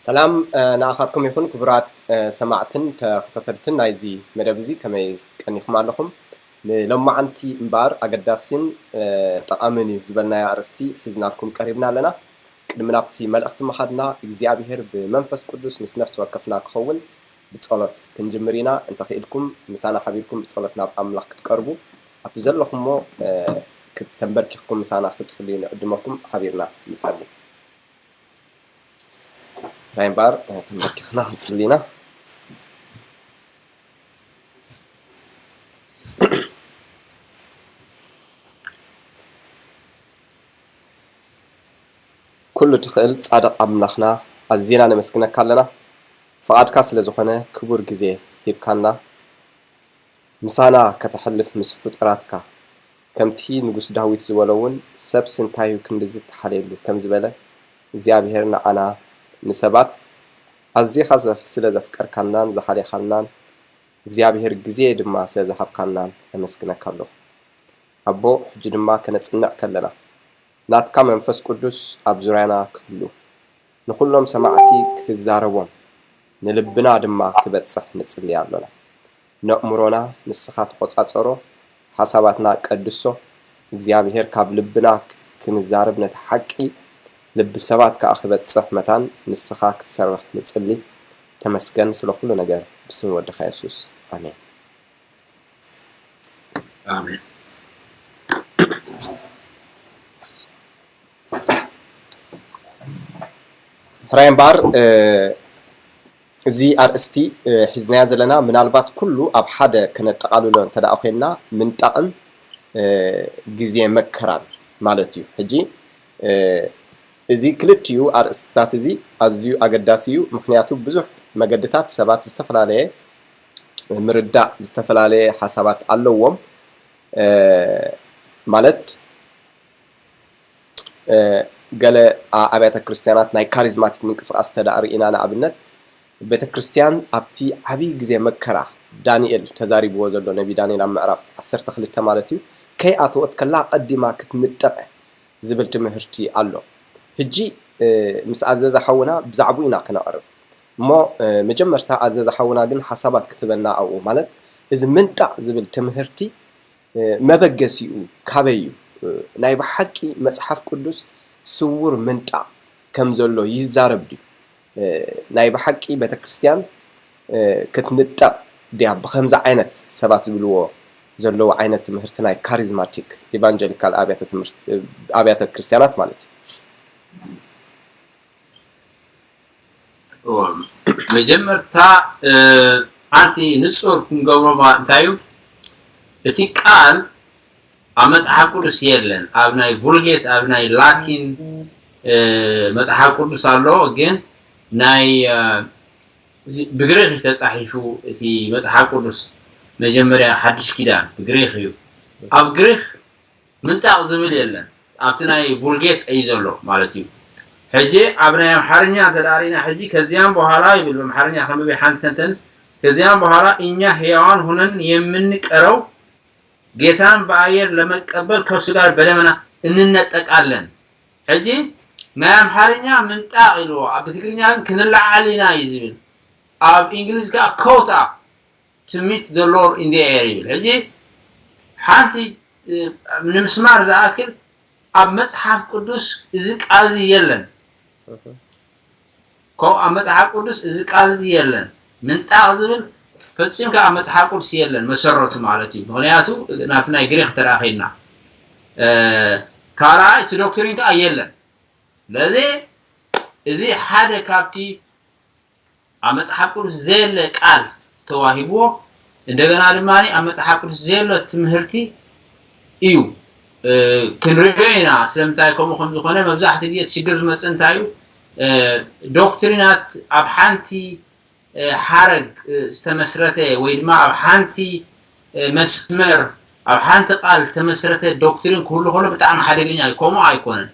ሰላም ንኣኻትኩም ይኹን ክቡራት ሰማዕትን ተኸታተልትን ናይዚ መደብ እዚ፣ ከመይ ቀኒኹም ኣለኹም? ንሎማዓንቲ እምበኣር ኣገዳሲን ጠቓምን እዩ ዝበልናዮ ኣርእስቲ ሒዝናልኩም ቀሪብና ኣለና። ቅድሚ ናብቲ መልእኽቲ ምኻድና እግዚኣብሔር ብመንፈስ ቅዱስ ምስ ነፍሲ ወከፍና ክኸውን ብጸሎት ክንጅምር ኢና። እንተኽኢልኩም ምሳና ሓቢርኩም ብጸሎት ናብ ኣምላኽ ክትቀርቡ ኣብቲ ዘለኹሞ ተንበርኪኽኩም ምሳና ክትጽልዩ ንዕድመኩም። ሓቢርና ንጸሊ። ራይምባር ተንበርኪኽና ክንጽሊ ኢና። ኩሉ ትኽእል ጻድቕ ኣምላኽና ኣዚና ነመስግነካ ኣለና። ፍቓድካ ስለ ዝኾነ ክቡር ግዜ ሂብካና። ምሳና ከተሕልፍ ምስ ፍጡራትካ፣ ከምቲ ንጉስ ዳዊት ዝበሎ እውን፣ ሰብሲ እንታዩ ክንድዚ እተሓልየሉ ከም ዝበለ፣ እግዚኣብሄር ንዓና ንሰባት ኣዚኻ ዘፍ-፣ ስለ ዘፍቀርካናን ዝሓሌኻናን፣ እግዚኣብሄር ግዜ ድማ ስለ ዝሃብካናን ነመስግነካ ኣለኹ። ኣቦ፣ ሕጂ ድማ ከነጽንዕ ከለና፣ ናትካ መንፈስ ቅዱስ ኣብ ዙርያና ክህሉ፣ ንኹሎም ሰማዕቲ ክዛረቦም፣ ንልብና ድማ ክበጽሕ ንጽሊ ኣሎና። ነእምሮና ንስኻ ተቖጻጸሮ፣ ሓሳባትና ቀድሶ። እግዚኣብሄር ካብ ልብና ክንዛረብ ነቲ ሓቂ ልቢ ሰባት ከኣ ክበጽሕ መታን ንስኻ ክትሰርሕ ንጽሊ። ተመስገን ስለ ኩሉ ነገር፣ ብስም ወድኻ የሱስ። ኣሜን። ኣሜን። ሕራይ እምበኣር፣ እ፣ እዚ ኣርእስቲ፣ እ፣ ሒዝናዮ ዘለና ምናልባት ኩሉ ኣብ ሓደ ከነጠቓልሎ እንተ ደኣ ኮይንና ምንጣቕን፣ እ፣ ግዜ መከራን ማለት እዩ። ሕጂ፣ እ፣ እዚ ክልቲኡ ኣርእስትታት እዚ ኣዝዩ ኣገዳሲ እዩ። ምኽንያቱ ብዙሕ መገድታት ሰባት ዝተፈላለየ ምርዳእ፣ ዝተፈላለየ ሓሳባት ኣለዎም። እ፣ ማለት፣ እ፣ ገለ ኣ-፣ ኣብያተ ክርስቲያናት ናይ ካሪዝማቲክ ምንቅስቓስ እንተ ደኣ ርኢና፣ ንኣብነት፣ ቤተ ክርስቲያን ኣብቲ ዓብዪ ግዜ መከራ፣ ዳንኤል ተዛሪብዎ ዘሎ፣ ነቢ ዳንኤል ኣብ ምዕራፍ ዓሰርተ ክልተ ማለት እዩ፣ ከይኣተወት ከላ ቀዲማ ክትንጠቕ ዝብል ትምህርቲ ኣሎ። ሕጂ፣ እ፣ ምስ ኣዘዘ ሓውና ብዛዕባኡ ኢና ክነቕርብ። እሞ፣ እ፣ መጀመርታ ኣዘዘ ሓውና ግን ሓሳባት ክትበና ኣብኡ፣ ማለት፣ እዚ ምንጣቕ ዝብል ትምህርቲ፣ እ፣ መበገሲኡ ካበይ እዩ? እ፣ ናይ ብሓቂ መጽሓፍ ቅዱስ ስዉር ምንጣቕ ከም ዘሎ ይዛረብ ድዩ? እ፣ ናይ ብሓቂ ቤተ ክርስቲያን፣ እ፣ ክትንጠቕ ድያ? ብኸምዚ ዓይነት ሰባት ዝብልዎ ዘለዉ ዓይነት ትምህርቲ ናይ ካሪዝማቲክ ኢቫንጀሊካል ኣብያተ ትምህርቲ፣ እ፣ ኣብያተ ክርስቲያናት ማለት እዩ። እዎ። መጀመርታ፣ እ፣ ሓንቲ ንጹር ክንገብሮ ማ-፣ እንታይ እዩ? እቲ ቃል ኣብ መጽሓፍ ቅዱስ የለን። ኣብ ናይ ቡልጌት፣ ኣብ ናይ ላቲን፣ እ፣ መጽሓፍ ቅዱስ ኣሎ፣ ግን ናይ፣ እ፣ ብግሪኽ እዩ ተጻሒፉ እቲ መጽሓፍ ቅዱስ፣ መጀመርያ ሓድሽ ኪዳን ብግሪኽ እዩ። ኣብ ግሪኽ ምንጣቕ ዝብል የለን። ኣብቲ ናይ ቡልጌት እዩ ዘሎ ማለት እዩ። ሕጂ ኣብ ናይ ኣምሓርኛ እንተ ደኣ ርኢና፣ ሕጂ ከዚያም በኋላ ይብል፣ በኣምሓርኛ ከንብብ ሓንቲ ሰንተንስ፣ ከዚያም በኋላ እኛ ሕያዋን ሆነን የምንቀረው ጌታን በአየር ለመቀበል ከእርሱ ጋር በደመና እንነጠቃለን። ሕጂ ናይ ኣምሓርኛ ምንጣቕ ኢልዎ፣ ኣብ ትግርኛ ግን ክንለዓል ኢና እዩ ዝብል። ኣብ እንግሊዝ ከኣ caught up to meet the Lord in the air ይብል። ሕጂ ሓንቲ፣ እ፣ ንምስማር ዝኣክል ኣብ መጽሓፍ ቅዱስ እዚ ቃል እዚ የለን። ከምኡ ኣብ መጽሓፍ ቅዱስ እዚ ቃል እዚ የለን። ምንጣቕ ዝብል ፈጺምካ ኣብ መጽሓፍ ቅዱስ የለን፣ መሰረቱ ማለት እዩ። ምኽንያቱ ናብቲ ናይ ግሪኽ ተረኣ ኸይድና፣ እ፣ ካልኣይ እቲ ዶክትሪን ከኣ የለን። ስለዚ እዚ ሓደ ካብቲ ኣብ መጽሓፍ ቅዱስ ዘየለ ቃል ተዋሂብዎ፣ እንደገና ድማ ኣብ መጽሓፍ ቅዱስ ዘየሎ ትምህርቲ እዩ። እ፣ ክንሪኦ ኢና ስለምንታይ ከምኡ ከም ዝኾነ። መብዛሕትኡ ግዜ እቲ ሽግር ዝመጽእ እንታይ እዩ? እ፣ ዶክትሪናት ኣብ ሓንቲ፣ እ፣ ሓረግ፣ እ፣ ዝተመስረተ ወይ ድማ ኣብ ሓንቲ፣ እ፣ መስመር፣ ኣብ ሓንቲ ቃል ዝተመስረተ ዶክትሪን ክህሉ ከሎ ብጣዕሚ ሓደገኛ እዩ። ከምኡ ኣይኮነን።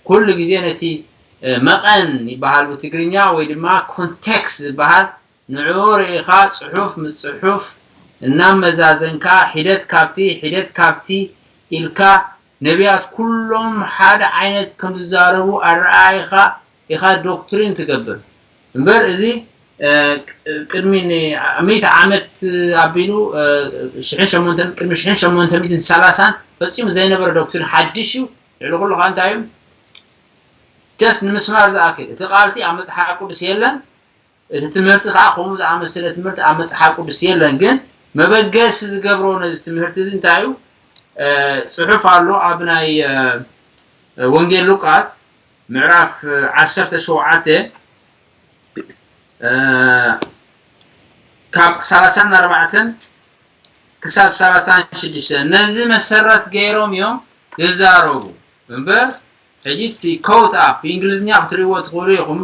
ኩሉ ግዜ ነቲ፣ እ፣ መቐን ይበሃል ብትግርኛ ወይ ድማ ኮንቴክስት ዝበሃል፣ ንዕኡ ርኢኻ ጽሑፍ ምስ ጽሑፍ እናመዛዘንካ፣ ሒደት ካብቲ፣ ሒደት ካብቲ ኢልካ፣ ነቢያት ኩሎም ሓደ ዓይነት ከም ዝዛረቡ ኣረኣኢኻ ኢኻ ዶክትሪን ትገብር። እምበር እዚ ቅድሚ ሚእቲ ዓመት ኣቢሉ ቅድሚ ሽሕን ሸሞንተ ሚእትን ሰላሳን ፈፂሙ ዘይነበረ ዶክትሪን ሓድሽ እዩ። ልዕሊ ኩሉ ከዓ እንታይ እዩ? ጀስት ንምስማር ዝኣክል እቲ ቃልቲ ኣብ መፅሓፍ ቅዱስ የለን። እቲ ትምህርቲ ከዓ ከምኡ ዝኣመሰለ ትምህርቲ ኣብ መፅሓፍ ቅዱስ የለን። ግን መበገሲ ዝገብሮ ነዚ ትምህርቲ እዚ እንታይ እዩ? ፅሑፍ ኣሎ ኣብ ናይ ወንጌል ሉቃስ ምዕራፍ ዓሰርተ ሸውዓተ ካብ ሰላሳን ኣርባዕተን ክሳብ ሰላሳን ሽዱሽተን ነዚ መሰረት ገይሮም እዮም ዝዛረቡ እምበር ሕጂ እቲ ኮት ኣፕ ብእንግሊዝኛ ክትሪእዎ ትኽእሉ ኢኹም።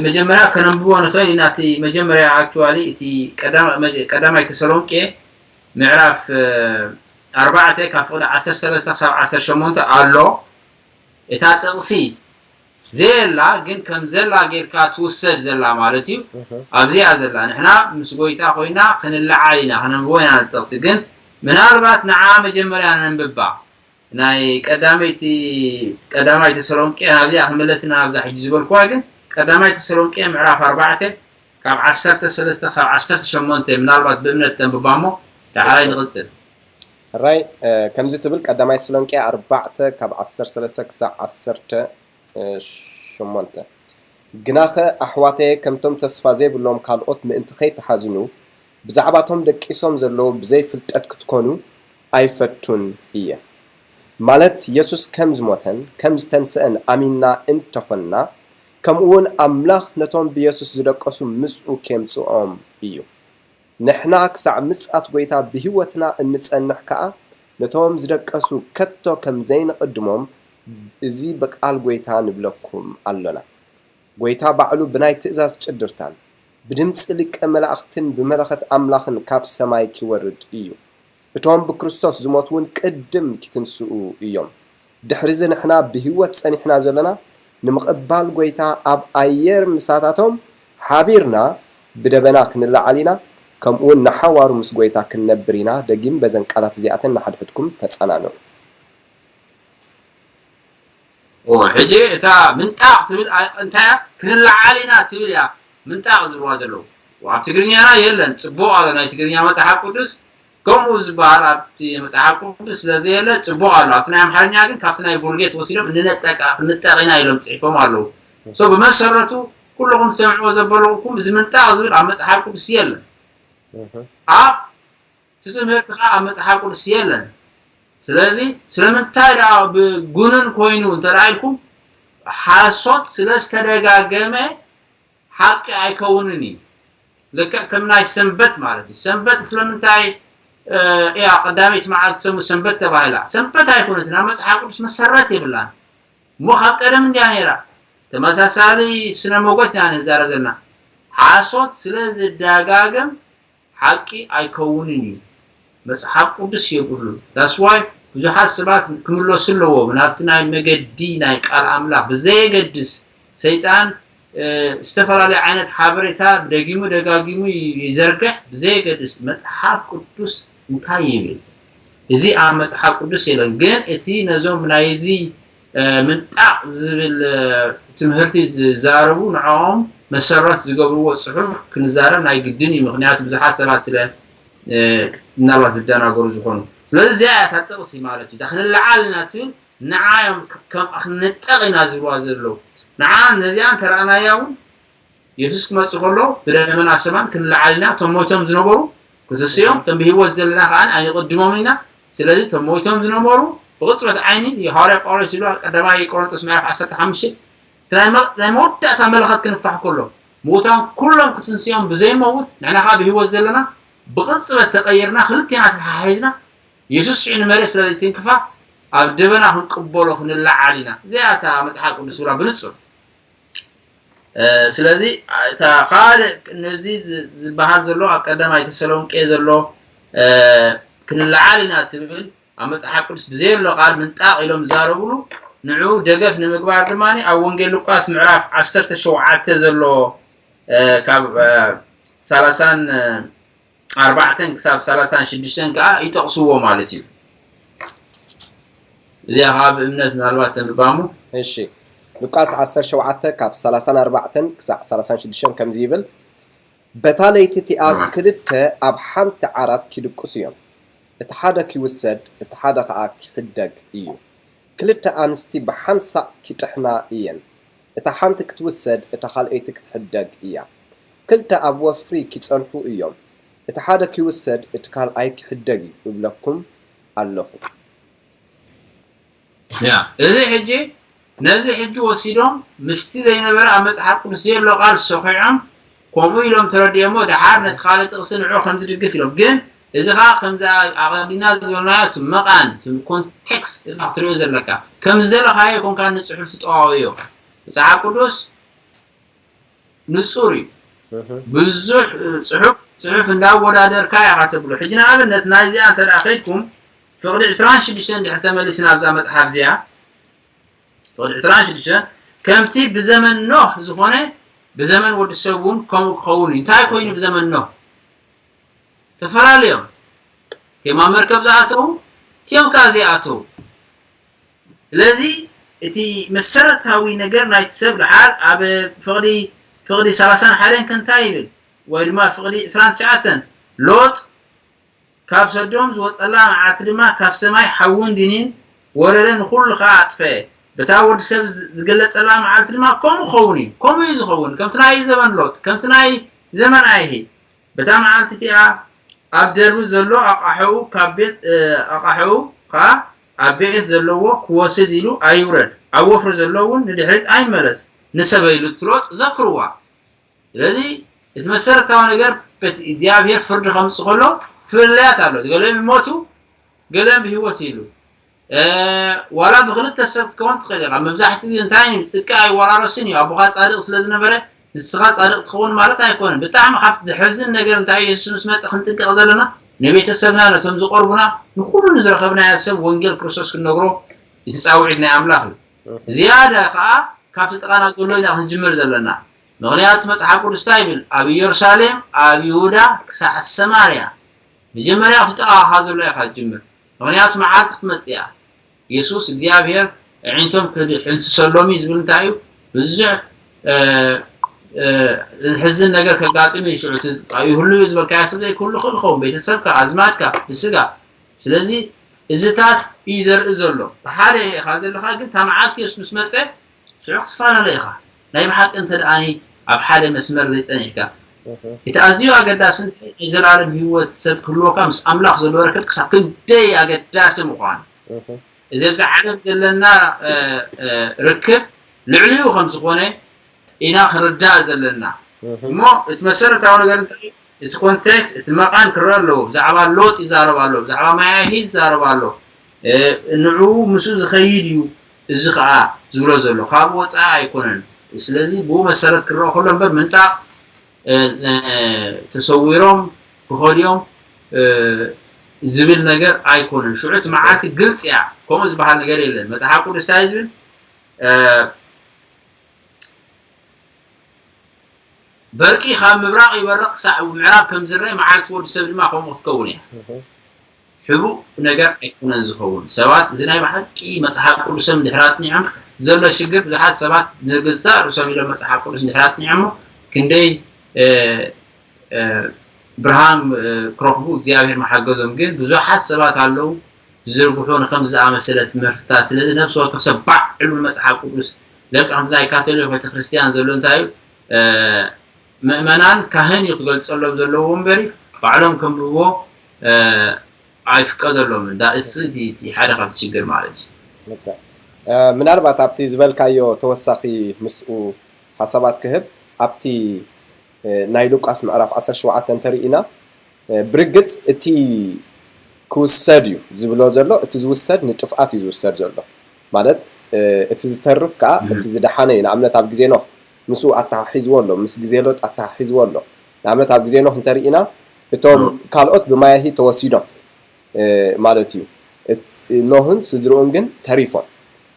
መጀመርያ ከነንብቦ ንኽእል ኢና። እቲ መጀመርያ ኣክቹዋሊ እቲ ቀዳማይ ተሰሎንቄ ምዕራፍ ኣርባዕተ ካብ ፍቕዲ ዓሰርተ ሰለስተ ክሳብ ዓሰርተ ሸሞንተ ኣሎ። እታ ጥቕሲ ዘየላ ግን ከም ዘላ ጌርካ ትውሰድ ዘላ ማለት እዩ። ኣብዚኣ ዘላ ንሕና ምስ ጎይታ ኮይና ክንለዓል ኢና፣ ክነንብቦ ኢና ጥቕሲ። ግን ምናልባት ንዓ መጀመርያ ነንብባ። ናይ ቀዳመይቲ ቀዳማይ ተሰሎንቄ ናብዚኣ ክምለስና ናብዛ ሕጂ ዝበልኩዋ ግን ቀዳማይ ተሰሎንቄ ምዕራፍ ኣርባዕተ ካብ ዓሰርተ ሰለስተ ክሳብ ዓሰርተ ሸሞንተ ምናልባት ብእምነት ተንብባ እሞ ዳሕራይ ንቕጽል። ሕራይ ከምዚ ትብል ቀዳማይ ተሰሎንቄ ኣርባዕተ ካብ ዓሰርተ ሰለስተ ክሳብ ዓሰርተ ሸሞንተ ግናኸ ኣሕዋተየ ከምቶም ተስፋ ዘይብሎም ካልኦት ምእንቲ ከይትሓዝኑ ብዛዕባቶም ደቂሶም ዘለዉ ብዘይ ፍልጠት ክትኮኑ ኣይፈቱን እየ። ማለት የሱስ ከም ዝሞተን ከም ዝተንስአን ኣሚንና እንተኾንና ከምኡ እውን ኣምላኽ ነቶም ብየሱስ ዝደቀሱ ምስኡ ኬምጽኦም እዩ። ንሕና ክሳዕ ምጽኣት ጐይታ ብህይወትና እንጸንሕ ከኣ ነቶም ዝደቀሱ ከቶ ከም ዘይንቕድሞም እዚ ብቃል ጐይታ ንብለኩም ኣሎና። ጐይታ ባዕሉ ብናይ ትእዛዝ ጭድርታን ብድምጺ ሊቀ መላእኽትን ብመለኸት ኣምላኽን ካብ ሰማይ ኪወርድ እዩ። እቶም ብክርስቶስ ዝሞቱ እውን ቅድም ኪትንስኡ እዮም። ድሕሪዚ ንሕና ብህይወት ጸኒሕና ዘሎና ንምቕባል ጐይታ ኣብ ኣየር ምሳታቶም ሓቢርና ብደበና ክንለዓል ኢና፣ ከምኡውን ንሓዋሩ ምስ ጐይታ ክንነብር ኢና። ደጊም በዘን ቃላት እዚኣተን ንሓድሕድኩም ተጸናንዑ። ሕጂ እታ ምንጣቕ ትብል እንታይ እያ? ክንለዓል ኢና ትብል እያ ምንጣቕ ዝብልዋ ዘለዉ። ኣብ ትግርኛና የለን። ጽቡቕ ኣሎ ናይ ትግርኛ መጽሓፍ ቅዱስ ከምኡ ዝበሃል ኣብቲ መጽሓፍ ቅዱስ ስለ ዘየለ ጽቡቕ ኣሎ። ኣብቲ ናይ ኣምሓርኛ ግን ካብቲ ናይ ቡልጌት ወሲዶም እንነጠቃ ክንጠቕ ኢና ኢሎም ጽሒፎም ኣለዉ። ሶ ብመሰረቱ ኩልኹም ትሰምዕዎ ዘበለኹም እዚ ምንጣቕ ዝብል ኣብ መጽሓፍ ቅዱስ የለን። ኣብ እቲ ትምህርቲ ከዓ ኣብ መፅሓፍ ቅዱስ የለን። ስለዚ ስለምንታይ ደኣ ብጉንን ኮይኑ እንተ ኢልኩም ሓሶት ስለ ዝተደጋገመ ሓቂ ኣይከውንን እዩ። ልክዕ ከም ናይ ሰንበት ማለት እዩ። ሰንበት ስለምንታይ እያ ቀዳመይቲ መዓልቲ ሰሙን ሰንበት ተባሂላ? ሰንበት ኣይኮነትን፣ ኣብ መፅሓፍ ቅዱስ መሰረት የብላን። እሞ ካብ ቀደም እንድያ ነይራ። ተመሳሳሊ ስነ ሞጎት ኢና ንዛረብ ዘለና። ሓሶት ስለ ዝደጋገም ሓቂ ኣይከውንን እዩ። መፅሓፍ ቅዱስ የብሉን። That's why ብዙሓት ሰባት ክምለሱ ኣለዎም ናብቲ ናይ መገዲ ናይ ቃል ኣምላኽ ብዘየገድስ ሰይጣን ዝተፈላለዩ ዓይነት ሓበሬታ ደጊሙ ደጋጊሙ ይዘርግሕ ብዘየገድስ መፅሓፍ ቅዱስ እንታይ ይብል? እዚ ኣብ መፅሓፍ ቅዱስ የለን። ግን እቲ ነዞም ናይዚ ምንጣቕ ዝብል ትምህርቲ ዝዛረቡ ንዕኦም መሰረት ዝገብርዎ ፅሑፍ ክንዛረብ ናይ ግድን እዩ። ምክንያቱ ብዙሓት ሰባት ስለ ምናልባት ዝደናገሩ ዝኾኑ። ስለዚ እዚኣ እያ እታ ጥቕሲ ማለት እዩ። እታ ክንለዓል ኢና ትብል ንዓ እዮም ከም ክንጠቕ ኢና ዝብልዋ ዘለዉ። ንዓ ነዚኣ እንተረኣናያ እውን የሱስ ክመፅእ ከሎ ብደመና ሰማን ክንለዓል ኢና። እቶም ሞይቶም ዝነበሩ ክትስኦም፣ እቶም ብህይወት ዘለና ከዓ ኣይንቕድሞም ኢና። ስለዚ እቶም ሞይቶም ዝነበሩ ብቕፅበት ዓይኒ የሃዋርያ ጳውሎስ ኢሉ ኣብ ቀዳማይ ቆሮንጦስ ምዕራፍ ዓሰርተ ሓሙሽተ ናይ መወዳእታ መለኸት ክንፋሕ ከሎ ምዉታን ኩሎም ክትንስኦም ብዘይመውት ንሕና ከዓ ብህይወት ዘለና ብቕፅበት ተቐይርና ክልቴና ተተሓሒዝና የሱስ ሽዑ ንመሬት ስለ ዘይትንክፋ ኣብ ደበና ክንቅበሎ ክንለዓል ኢና። እዚኣ እታ መፅሓፍ ቅዱስ ብላ ብንፁር ስለዚ እታ ካልእ ነዚ ዝበሃል ዘሎ ኣብ ቀዳማይ ተሰሎንቄ ዘሎ ክንለዓል ኢና ትብል ኣብ መፅሓፍ ቅዱስ ብዘየሎ ቃል ምንጣቕ ኢሎም ዝዛረብሉ ንዑ ደገፍ ንምግባር ድማ ኣብ ወንጌል ሉቃስ ምዕራፍ ዓሰርተ ሸውዓተ ዘሎ ካብ ሰላሳን ኣርባዕተን ክሳብ ሰላሳን ሽዱሽተን ከዓ ይጠቕስዎ ማለት እዩ። እዚኣ ከዓ ብእምነት ምናልባት ተንብባሙ። እሺ ሉቃስ ዓሰርተ ሸውዓተ ካብ ሰላሳን ኣርባዕተን ክሳዕ ሰላሳን ሽዱሽተን ከምዚ ይብል፣ በታ ለይቲ እቲኣ ክልተ ኣብ ሓንቲ ዓራት ኪድቅሱ እዮም። እቲ ሓደ ኪውሰድ፣ እቲ ሓደ ኸኣ ኪሕደግ እዩ። ክልተ ኣንስቲ ብሓንሳእ ኪጥሕና እየን። እታ ሓንቲ ክትውሰድ፣ እታ ኻልኣይቲ ክትሕደግ እያ። ክልተ ኣብ ወፍሪ ኪጸንሑ እዮም። እቲ ሓደ ኪውሰድ፣ እቲ ካልኣይ ኪሕደግ እዩ እብለኩም ኣለኹ። ያ፣ እዚ ሕጂ፣ ነዚ ሕጂ ወሲዶም ምስቲ ዘይነበረ ኣብ መጽሓፍ ቅዱስ ዘየሎ ቃል ሰኺዖም ከምኡ ኢሎም ተረዲኦሞ፣ ደሓር ነቲ ካልእ ጥቕሲ ንዕኡ ከም ዝድግፍ ኢሎም። ግን እዚ ኸኣ ከምዚ ኣቐዲምና ዝበልናዮ እቲ መቓን፣ እቲ ኮንቴክስት ኢኻ ክትሪኦ ዘለካ። ከም ዝደለኻዮ ኣይኮንካን ንጽሑፍ ትጠዋውዮ። መጽሓፍ ቅዱስ ንጹር እዩ። ብዙሕ ጽሑፍ ጽሑፍ እንዳወዳደርካ ኢኻ ተብሎ። ሕጂ ንኣብነት ናይዚኣ እንተ ደኣ ከይድኩም ፍቕዲ ዕስራን ሽዱሽተን እንድሕር ተመሊስና ኣብዛ መጽሓፍ እዚኣ ፍቕዲ ዕስራን ሽዱሽተን ከምቲ ብዘመን ኖህ ዝኾነ ብዘመን ወዲ ሰብ እውን ከምኡ ክኸውን እዩ። እንታይ ኮይኑ ብዘመን ኖህ? ተፈላለዮም። እቲኦም ኣብ መርከብ ዝኣተዉ፣ እቲኦም ከኣ ዘይኣተዉ። ስለዚ እቲ መሰረታዊ ነገር ናይቲ ሰብ ደሓር ኣብ ፍቕዲ ፍቕዲ ሰላሳን ሓደን ከ እንታይ ይብል? ወይ ድማ ፍቕዲ ዕስራን ትሽዓተን ሎጥ ካብ ሰዶም ዝወጸላ መዓልቲ ድማ ካብ ሰማይ ሓውን ዲኒን ወረደ፣ ንኹሉ ከኣ ኣጥፈአ። በታ ወዲ ሰብ ዝገለጸላ መዓልቲ ድማ ከምኡ ክኸውን እዩ። ከምኡ እዩ ዝኸውን። ከምቲ ናይ ዘመን ሎጥ፣ ከምቲ ናይ ዘመን ኣይሂ። በታ መዓልቲ እቲኣ ኣብ ደርቢ ዘሎ ኣቓሕኡ ካብ ቤት ኣቓሕኡ ከኣ ኣብ ቤት ዘለዎ ክወስድ ኢሉ ኣይውረድ፣ ኣብ ወፍሪ ዘሎ እውን ንድሕሪት ኣይመለስ፣ ንሰበይቱ ሎጥ ዘክርዋ። ስለዚ እቲ መሰረታዊ ነገር በቲ እግዚኣብሔር ፍርዲ ከምጽእ ከሎ ፍልልያት ኣሎ። ገሊኦም ይሞቱ፣ ገሊኦም ብህይወት ይህሉ። ዋላ ብክልተ ሰብ ክትከውን ትኽእል ኢኻ። መብዛሕትኡ ግዜ እንታይ እዩ? ጽድቂ ኣይወራረስን እዩ። ኣቦኻ ጻድቕ ስለ ዝነበረ ንስኻ ጻድቕ ትኸውን ማለት ኣይኮነን። ብጣዕሚ ካብቲ ዘሕዝን ነገር እንታይ እዩ? የሱስ ምስ መጸ ክንጥንቀቕ ዘለና ንቤተሰብና፣ ነቶም ዝቐርቡና፣ ንኹሉ ንዝረኸብናዮ ሰብ ወንጌል ክርስቶስ ክንነግሮ እቲ ጻውዒት ናይ ኣምላኽ እዩ። ዝያዳ ከኣ ካብቲ ጥቓና ዘሎ ኢና ክንጅምር ዘለና። ምኽንያቱ መጽሓፍ ቅዱስ እንታይ ይብል? ኣብ ኢየሩሳሌም፣ ኣብ ይሁዳ ክሳዕ ሰማርያ። መጀመርያ ኣብቲ ጥቓኻ ዘሎ ኢኻ ትጅምር። ምኽንያቱ መዓልቲ ክትመጽእ እያ። የሱስ እግዚኣብሔር ኣዒንቶም ክሕንስሰሎም እዩ ዝብል እንታይ እዩ? ብዙሕ ዘሕዝን ነገር ከጋጥም እዩ። ሽዑ ይህሉ እዩ ዝበልካዮ ሰብ ዘይክህሉ ይኽእል ይኸውን፣ ቤተሰብካ፣ ኣዝማድካ፣ ብስጋ። ስለዚ እዚታት እዩ ዘርኢ ዘሎ። ብሓደ ኢኻ ዘለኻ፣ ግን እታ መዓልቲ የሱስ ምስ መጸ ሽዑ ክትፈላለ ኢኻ። ናይ ብሓቂ እንተ ደኣ ኣብ ሓደ መስመር ዘይጸኒሕካ፣ እቲ ኣዝዩ ኣገዳሲ እንታይ ናይ ዘላለም ህይወት ሰብ ክህልወካ ምስ ኣምላኽ ዘለዎ ርክብ ክሳብ ክንደይ ኣገዳሲ ምዃኑ። እዚ ኣብዚ ዓለም ዘለና ርክብ ልዕሊኡ ከም ዝኾነ ኢና ክንርዳእ ዘለና። እሞ እቲ መሰረታዊ ነገር እንታይ እቲ ኮንቴክስት እቲ መቓን ክረአ ኣለዎ። ብዛዕባ ሎጥ ይዛረብ ኣሎ፣ ብዛዕባ ማያሂ ይዛረብ ኣሎ። ንዕኡ ምስኡ ዝኸይድ እዩ እዚ ኸኣ ዝብሎ ዘሎ፣ ካብኡ ወጻኢ ኣይኮነን። ስለዚ ብኡ መሰረት ክረአ ከሎ እምበር ምንጣቕ ተሰዊሮም ክኸዱ እዮም ዝብል ነገር ኣይኮነን። ሽዑ እቲ መዓልቲ ግልፂ እያ፣ ከምኡ ዝበሃል ነገር የለን። መፅሓፍ ቅዱስ እንታይ ዝብል በርቂ ካብ ምብራቕ ይበርቕ ክሳዕ ምዕራብ ከም ዝረአ መዓልቲ ወዲ ሰብ ድማ ከምኡ ክትከውን እያ። ሕቡእ ነገር ኣይኮነን ዝኸውን። ሰባት እዚ ናይ ብሓቂ መፅሓፍ ቅዱሶም እንድሕር ኣፅኒዖም ዘሎ ሽግር ብዙሓት ሰባት ንገዛእ ርእሶም ኢሎም መፅሓፍ ቅዱስ እንድሕር ኣፅኒዖሞ ክንደይ ብርሃን ክረኽቡ እግዚኣብሔር መሓገዞም። ግን ብዙሓት ሰባት ኣለዉ ዝዝርግሑ ንከምዚ ዝኣመሰለ ትምህርትታት። ስለዚ ነፍሲ ወከፍ ሰብ ባዕሉ ንመጽሓፍ ቅዱስ ልክዕ ከምቲ ናይ ካቶሊክ ቤተክርስትያን ዘሎ እንታይ እዩ ምእመናን ካህን እዩ ክገልጸሎም ዘለዎ እምበሪ ባዕሎም ከንብብዎ ኣይፍቀደሎምን። እሱ እቲ ሓደ ካብቲ ሽግር ማለት እዩ። ምናልባት ኣብቲ ዝበልካዮ ተወሳኺ ምስኡ ሓሳባት ክህብ ኣብቲ ናይ ሉቃስ ምዕራፍ ዓሰርተ ሸውዓተ እንተርኢና ብርግጽ እቲ ክውሰድ እዩ ዝብሎ ዘሎ፣ እቲ ዝውሰድ ንጥፍኣት እዩ ዝውሰድ ዘሎ። ማለት እቲ ዝተርፍ ከዓ እቲ ዝደሓነ እዩ። ንኣብነት ኣብ ግዜ ኖህ ምስኡ ኣተሓሒዝዎ ኣሎ፣ ምስ ግዜ ሎጥ ኣተሓሒዝዎ ኣሎ። ንኣብነት ኣብ ግዜ ኖህ እንተርኢና እቶም ካልኦት ብማያሂ ተወሲዶም ማለት እዩ። ኖህን ስድርኡን ግን ተሪፎም።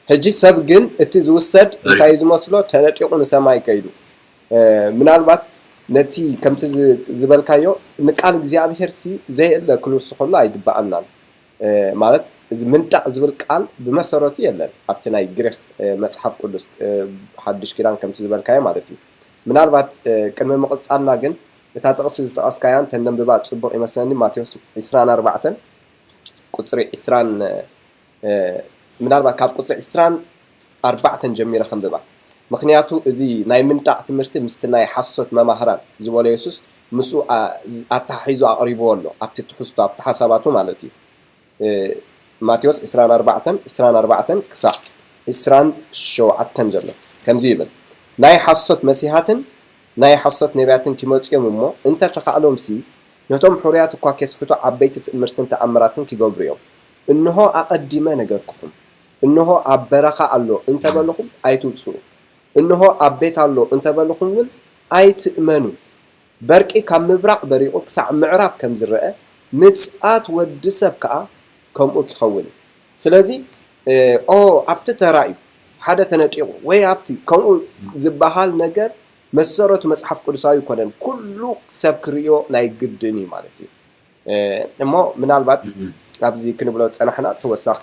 ሕጂ ሰብ ግን እቲ ዝውሰድ እንታይ ዝመስሎ ተነጢቑ ንሰማይ ከይዱ ምናልባት ነቲ ከምቲ ዝበልካዮ ንቃል እግዚኣብሔር ሲ ዘየለ ክንውስኸሉ ኣይግበኣናን። ማለት እዚ ምንጣቕ ዝብል ቃል ብመሰረቱ የለን ኣብቲ ናይ ግሪክ መፅሓፍ ቅዱስ ሓድሽ ኪዳን ከምቲ ዝበልካዮ ማለት እዩ። ምናልባት ቅድሚ ምቕፃልና ግን እታ ጥቕሲ ዝጠቐስካያን ተነንብባ ፅቡቕ ይመስለኒ። ማቴዎስ ዕስራን ኣርባዕተን ቁፅሪ ዕስራን ምናልባት ካብ ቁፅሪ ዕስራን ኣርባዕተን ጀሚረ ከንብባ። ምክንያቱ እዚ ናይ ምንጣቕ ትምህርቲ ምስቲ ናይ ሓሶት መማህራን ዝበሎ የሱስ ምስኡ ኣተሓሒዙ ኣቕሪብዎ ኣሎ ኣብቲ ትሕዝቶ ኣብቲ ሓሳባቱ ማለት እዩ። ማቴዎስ ዕስራን ኣርባዕተን ዕስራን ኣርባዕተን ክሳዕ ዕስራን ሸውዓተን ዘሎ ከምዚ ይብል፣ ናይ ሓሶት መሲሃትን ናይ ሓሶት ነቢያትን ኪመጹ እዮም እሞ፣ እንተ ተኻእሎምሲ፣ ነቶም ሕሩያት እኳ ኬስሕቱ ዓበይቲ ትእምርትን ተኣምራትን ኪገብሩ እዮም። እንሆ ኣቐዲመ ነገርኩኹም። እንሆ ኣብ በረኻ ኣሎ እንተ በልኹም ኣይትውጽኡ። እንሆ ኣብ ቤት ኣሎ እንተ በልኹም እውን ኣይትእመኑ። በርቂ ካብ ምብራቕ በሪቑ ክሳዕ ምዕራብ ከም ዝረአ፣ ምጽኣት ወዲ ሰብ ከኣ ከምኡ ኪኸውን እዩ። ስለዚ ኦ ኣብቲ ተራእዩ ሓደ ተነጢቑ ወይ ኣብቲ ከምኡ ዝበሃል ነገር መሰረቱ መጽሓፍ ቅዱሳዊ ኣይኮነን። ኩሉ ሰብ ክርእዮ ናይ ግድን እዩ ማለት እዩ። እሞ ምናልባት ኣብዚ ክንብሎ ዝጸናሕና ተወሳኺ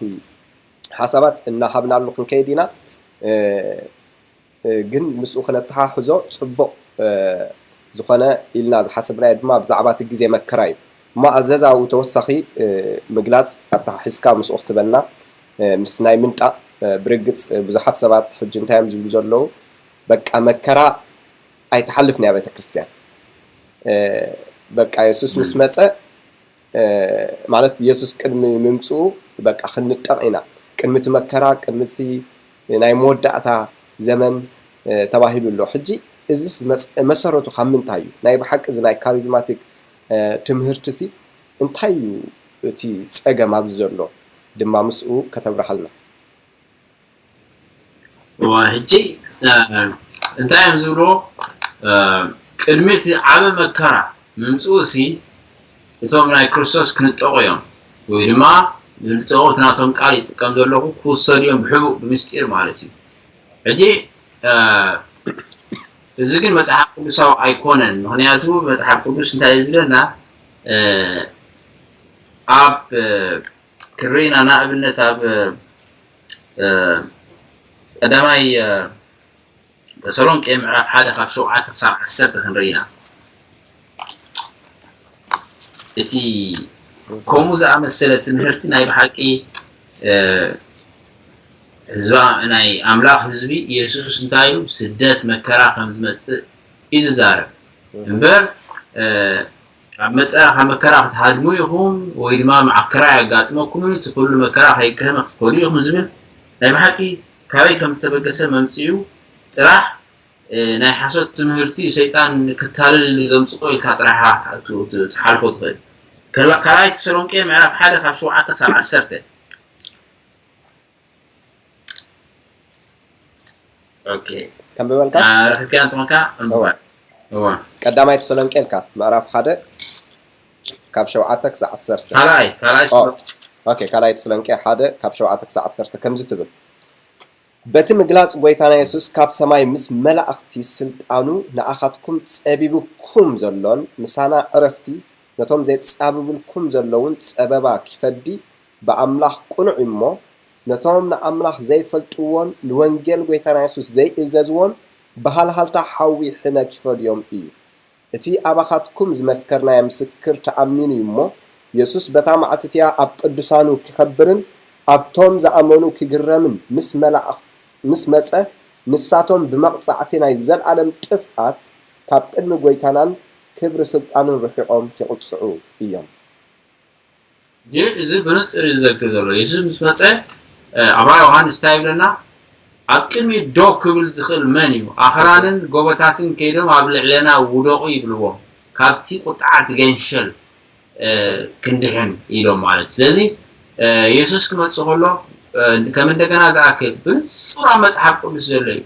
ሓሳባት እናሃብናሉ ክንከይድ ኢና። ግን ምስኡ ክነተሓሕዞ ጽቡቕ ዝኾነ ኢልና ዝሓሰብናዮ ድማ ብዛዕባ እቲ ግዜ መከራ እዩ። እሞ ኣዘዛኡ ተወሳኺ ምግላጽ ኣተሓሒዝካ ምስኡ ክትበልና ምስቲ ናይ ምንጣቕ ብርግጽ ብዙሓት ሰባት ሕጂ እንታይ እዮም ዝብሉ ዘለዉ፣ በቃ መከራ ኣይትሓልፍን እያ ቤተ ክርስቲያን። በቃ የሱስ ምስ መጸ ማለት የሱስ ቅድሚ ምምጽኡ በቃ ክንጠቕ ኢና። ቅድሚ እቲ መከራ፣ ቅድሚ እቲ ናይ መወዳእታ ዘመን ተባሂሉ ኣሎ። ሕጂ እዚስ መሰረቱ ካብ ምንታይ እዩ? ናይ ብሓቂ እዚ ናይ ካሪዝማቲክ ትምህርትሲ እንታይ እዩ እቲ ጸገም ኣብዚ ዘሎ ድማ ምስኡ ከተብርሃልና። እዋ ሕጂ እንታይ እዮም ዝብልዎ? ቅድሚ እቲ ዓበ መከራ ምምፅኡ ሲ እቶም ናይ ክርስቶስ ክንጠቑ እዮም ወይ ድማ ዝንጠቑ እቲ ናቶም ቃል ይጥቀም ዘለኹ ክውሰዱ እዮም ብሕቡእ ብምስጢር ማለት እዩ። ሕጂ እዚ ግን መፅሓፍ ቅዱሳዊ ኣይኮነን። ምክንያቱ መፅሓፍ ቅዱስ እንታይ እዩ ዝብለና? ኣብ ክርኢና ንኣብነት ኣብ ቀዳማይ ተሰሎንቄ ምዕራፍ ሓደ ካብ ሸውዓተ ክሳብ ዓሰርተ ክንርኢ ኢና። እቲ ከምኡ ዝኣመሰለ ትምህርቲ ናይ ብሓቂ ህዝባ ናይ ኣምላኽ ህዝቢ ኢየሱስ እንታይ ኢሉ ስደት መከራ ከም ዝመጽእ እዩ ዝዛረብ። እምበር ኣብ መጠ ካብ መከራ ክትሃድሙ ኢኹም ወይ ድማ መዓከራ የጋጥመኩም እዩ፣ እቲ ኩሉ መከራ ከይከመ ክትከዱ ኢኹም ዝብል ናይ ብሓቂ ካበይ ከም ዝተበገሰ መምፅኡ ጥራሕ ናይ ሓሶት ትምህርቲ ሰይጣን ክታልል ዘምፅኦ ኢልካ ጥራሕ ትሓልፎ ትኽእል። ካልኣይ ተሰሎንቄ ምዕራፍ ሓደ ካብ ሸውዓተ ክሳብ ዓሰርተ ከንብበልካ ረክብካ እንተኾንካ ቀዳማይ ተሰሎንቄ ኢልካ ምዕራፍ ሓደ ካብ ሸውዓተ ክሳብ ዓሰርተ ካልኣይ ካልኣይ ካልኣይ ተሰሎንቄ ሓደ ካብ ሸውዓተ ክሳብ ዓሰርተ ከምዚ ትብል፣ በቲ ምግላጽ ጐይታና የሱስ ካብ ሰማይ ምስ መላእኽቲ ስልጣኑ ንኣኻትኩም ጸቢቡኩም ዘሎን ምሳና ዕረፍቲ ነቶም ዜጻብቡልኩም ዘለዉን ጸበባ ኪፈዲ ብኣምላኽ ቅኑዕ እዩ እሞ፣ ነቶም ንኣምላኽ ዘይፈልጥዎን ንወንጌል ጐይታና የሱስ ዘይእዘዝዎን ብሃልሃልታ ሓዊ ሕነ ኪፈድዮም እዩ። እቲ ኣባኻትኩም ዝመስከርናዮ ምስክር ተኣሚኑ እዩ እሞ፣ የሱስ በታ መዓልቲ እቲኣ ኣብ ቅዱሳኑ ኪኸብርን ኣብቶም ዝኣመኑ ኪግረምን ምስ መላእኽ ምስ መጸ፣ ንሳቶም ብመቕጻዕቲ ናይ ዘለኣለም ጥፍኣት ካብ ቅድሚ ጐይታናን ክብሪ ስልጣኑን ርሒቖም ኪቕጽዑ እዮም። ግን እዚ ብንጹር እዩ ዘክር ዘሎ። የሱስ ምስ መጸ ኣብ ራእይ ዮሃንስ እንታይ ይብለና? ኣብ ቅድሚት ደው ክብል ዝኽእል መን እዩ? ኣኽራንን ጎቦታትን ከይዶም ኣብ ልዕሌና ውደቑ ይብልዎም። ካብቲ ቁጥዓት ገንሸል ክንድሕን ኢሎም ማለት እዩ። ስለዚ የሱስ ክመጽእ ከሎ ከም እንደገና ዝኣክል ብንጹር ኣብ መጽሓፍ ቅዱስ ዘሎ እዩ።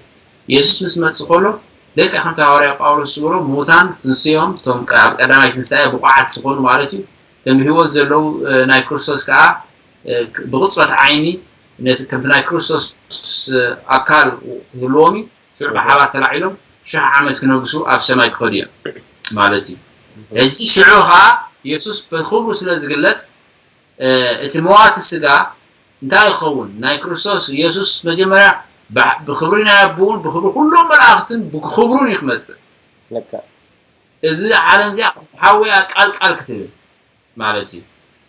የሱስ ምስ መጽእ ከሎ ልክዕ ከምቲ ሃዋርያ ጳውሎስ ዝበሎ ምዉታን ትንስኦም እቶም ኣብ ቀዳማይ ትንሳኤ ብቑዓት ዝኾኑ ማለት እዩ። ከም ብህይወት ዘለዉ ናይ ክርስቶስ ከኣ ብቕጽበት ዓይኒ ነቲ ከምቲ ናይ ክርስቶስ ኣካል ክህልዎም እዩ። ሽዑ ብሓባር ተላዒሎም ሽሕ ዓመት ክነግሱ ኣብ ሰማይ ክኸዱ እዮም ማለት እዩ። ሕጂ ሽዑ ከኣ የሱስ ብክብሩ ስለ ዝግለጽ እቲ መዋቲ ስጋ እንታይ ይኸውን? ናይ ክርስቶስ ኢየሱስ መጀመርያ ብክብሪ ናይ ኣቦውን ብክብሪ ኩሎም መላእኽትን ብክብሩን እዩ ክመፅእ። እዚ ዓለም እዚኣ ሓወያ ቃል ቃል ክትብል ማለት እዩ።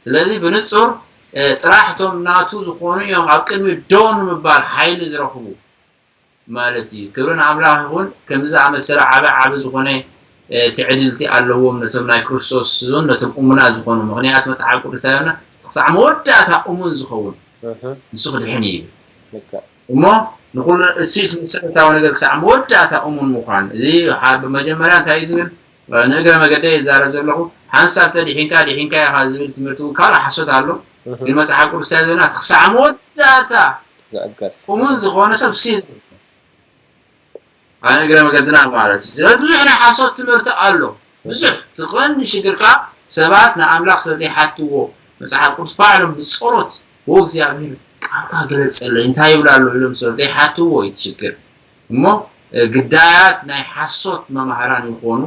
ስለዚ ብንጹር ጥራሕ እቶም ናቱ ዝኾኑ እዮም ኣብ ቅድሚ ደው ንምባል ሓይሊ ዝረኽቡ ማለት እዩ። ክብሪ ንኣምላኽ ይኹን። ከምዚ ዝኣመሰለ ዓቢ ዓቢ ዝኾነ ትዕድልቲ ኣለዎም ነቶም ናይ ክርስቶስ ን ነቶም እሙናት ዝኾኑ። ምኽንያቱ መጽሓፍ ቅዱስ ይብለና፣ ክሳዕ መወዳእታ እሙን ዝኸውን ንሱ ክድሕን እዩ ይብል። እሞ ንኹሉ እሱ እቲ መሰረታዊ ነገር ክሳዕ መወዳእታ እሙን ምዃን። እዚ ብመጀመርያ እንታይ እዩ ዝብል? ንእግረ መገደይ ይዛረብ ዘለኹ። ሓንሳብ ተዲሒንካ ዲሒንካ ኢኻ ዝብል ትምህርቲ እውን ካልእ ሓሶት ኣሎ። ግን መጽሓፍ ቅዱስ እንታይ ዝብለና? ክሳዕ መወዳእታ ዝዕገስ እሙን ዝኾነ ሰብ ሲ ኣብ እግረ መገድና ማለት እዩ። ስለዚ ብዙሕ ናይ ሓሶት ትምህርቲ ኣሎ። ብዙሕ ትኾን ሽግርካ ሰባት ንኣምላኽ ስለ ዘይሓትዎ መጽሓፍ ቅዱስ ባዕሎም ብጸሎት "ዎ እግዚኣብሔር ቃልካ ግለጸለይ እንታይ ይብል ኣሎ?" ኢሎም ስለ ዘይሓትዎ እዩ እቲ ሽግር። እሞ ግዳያት ናይ ሓሶት መማህራን ይኾኑ።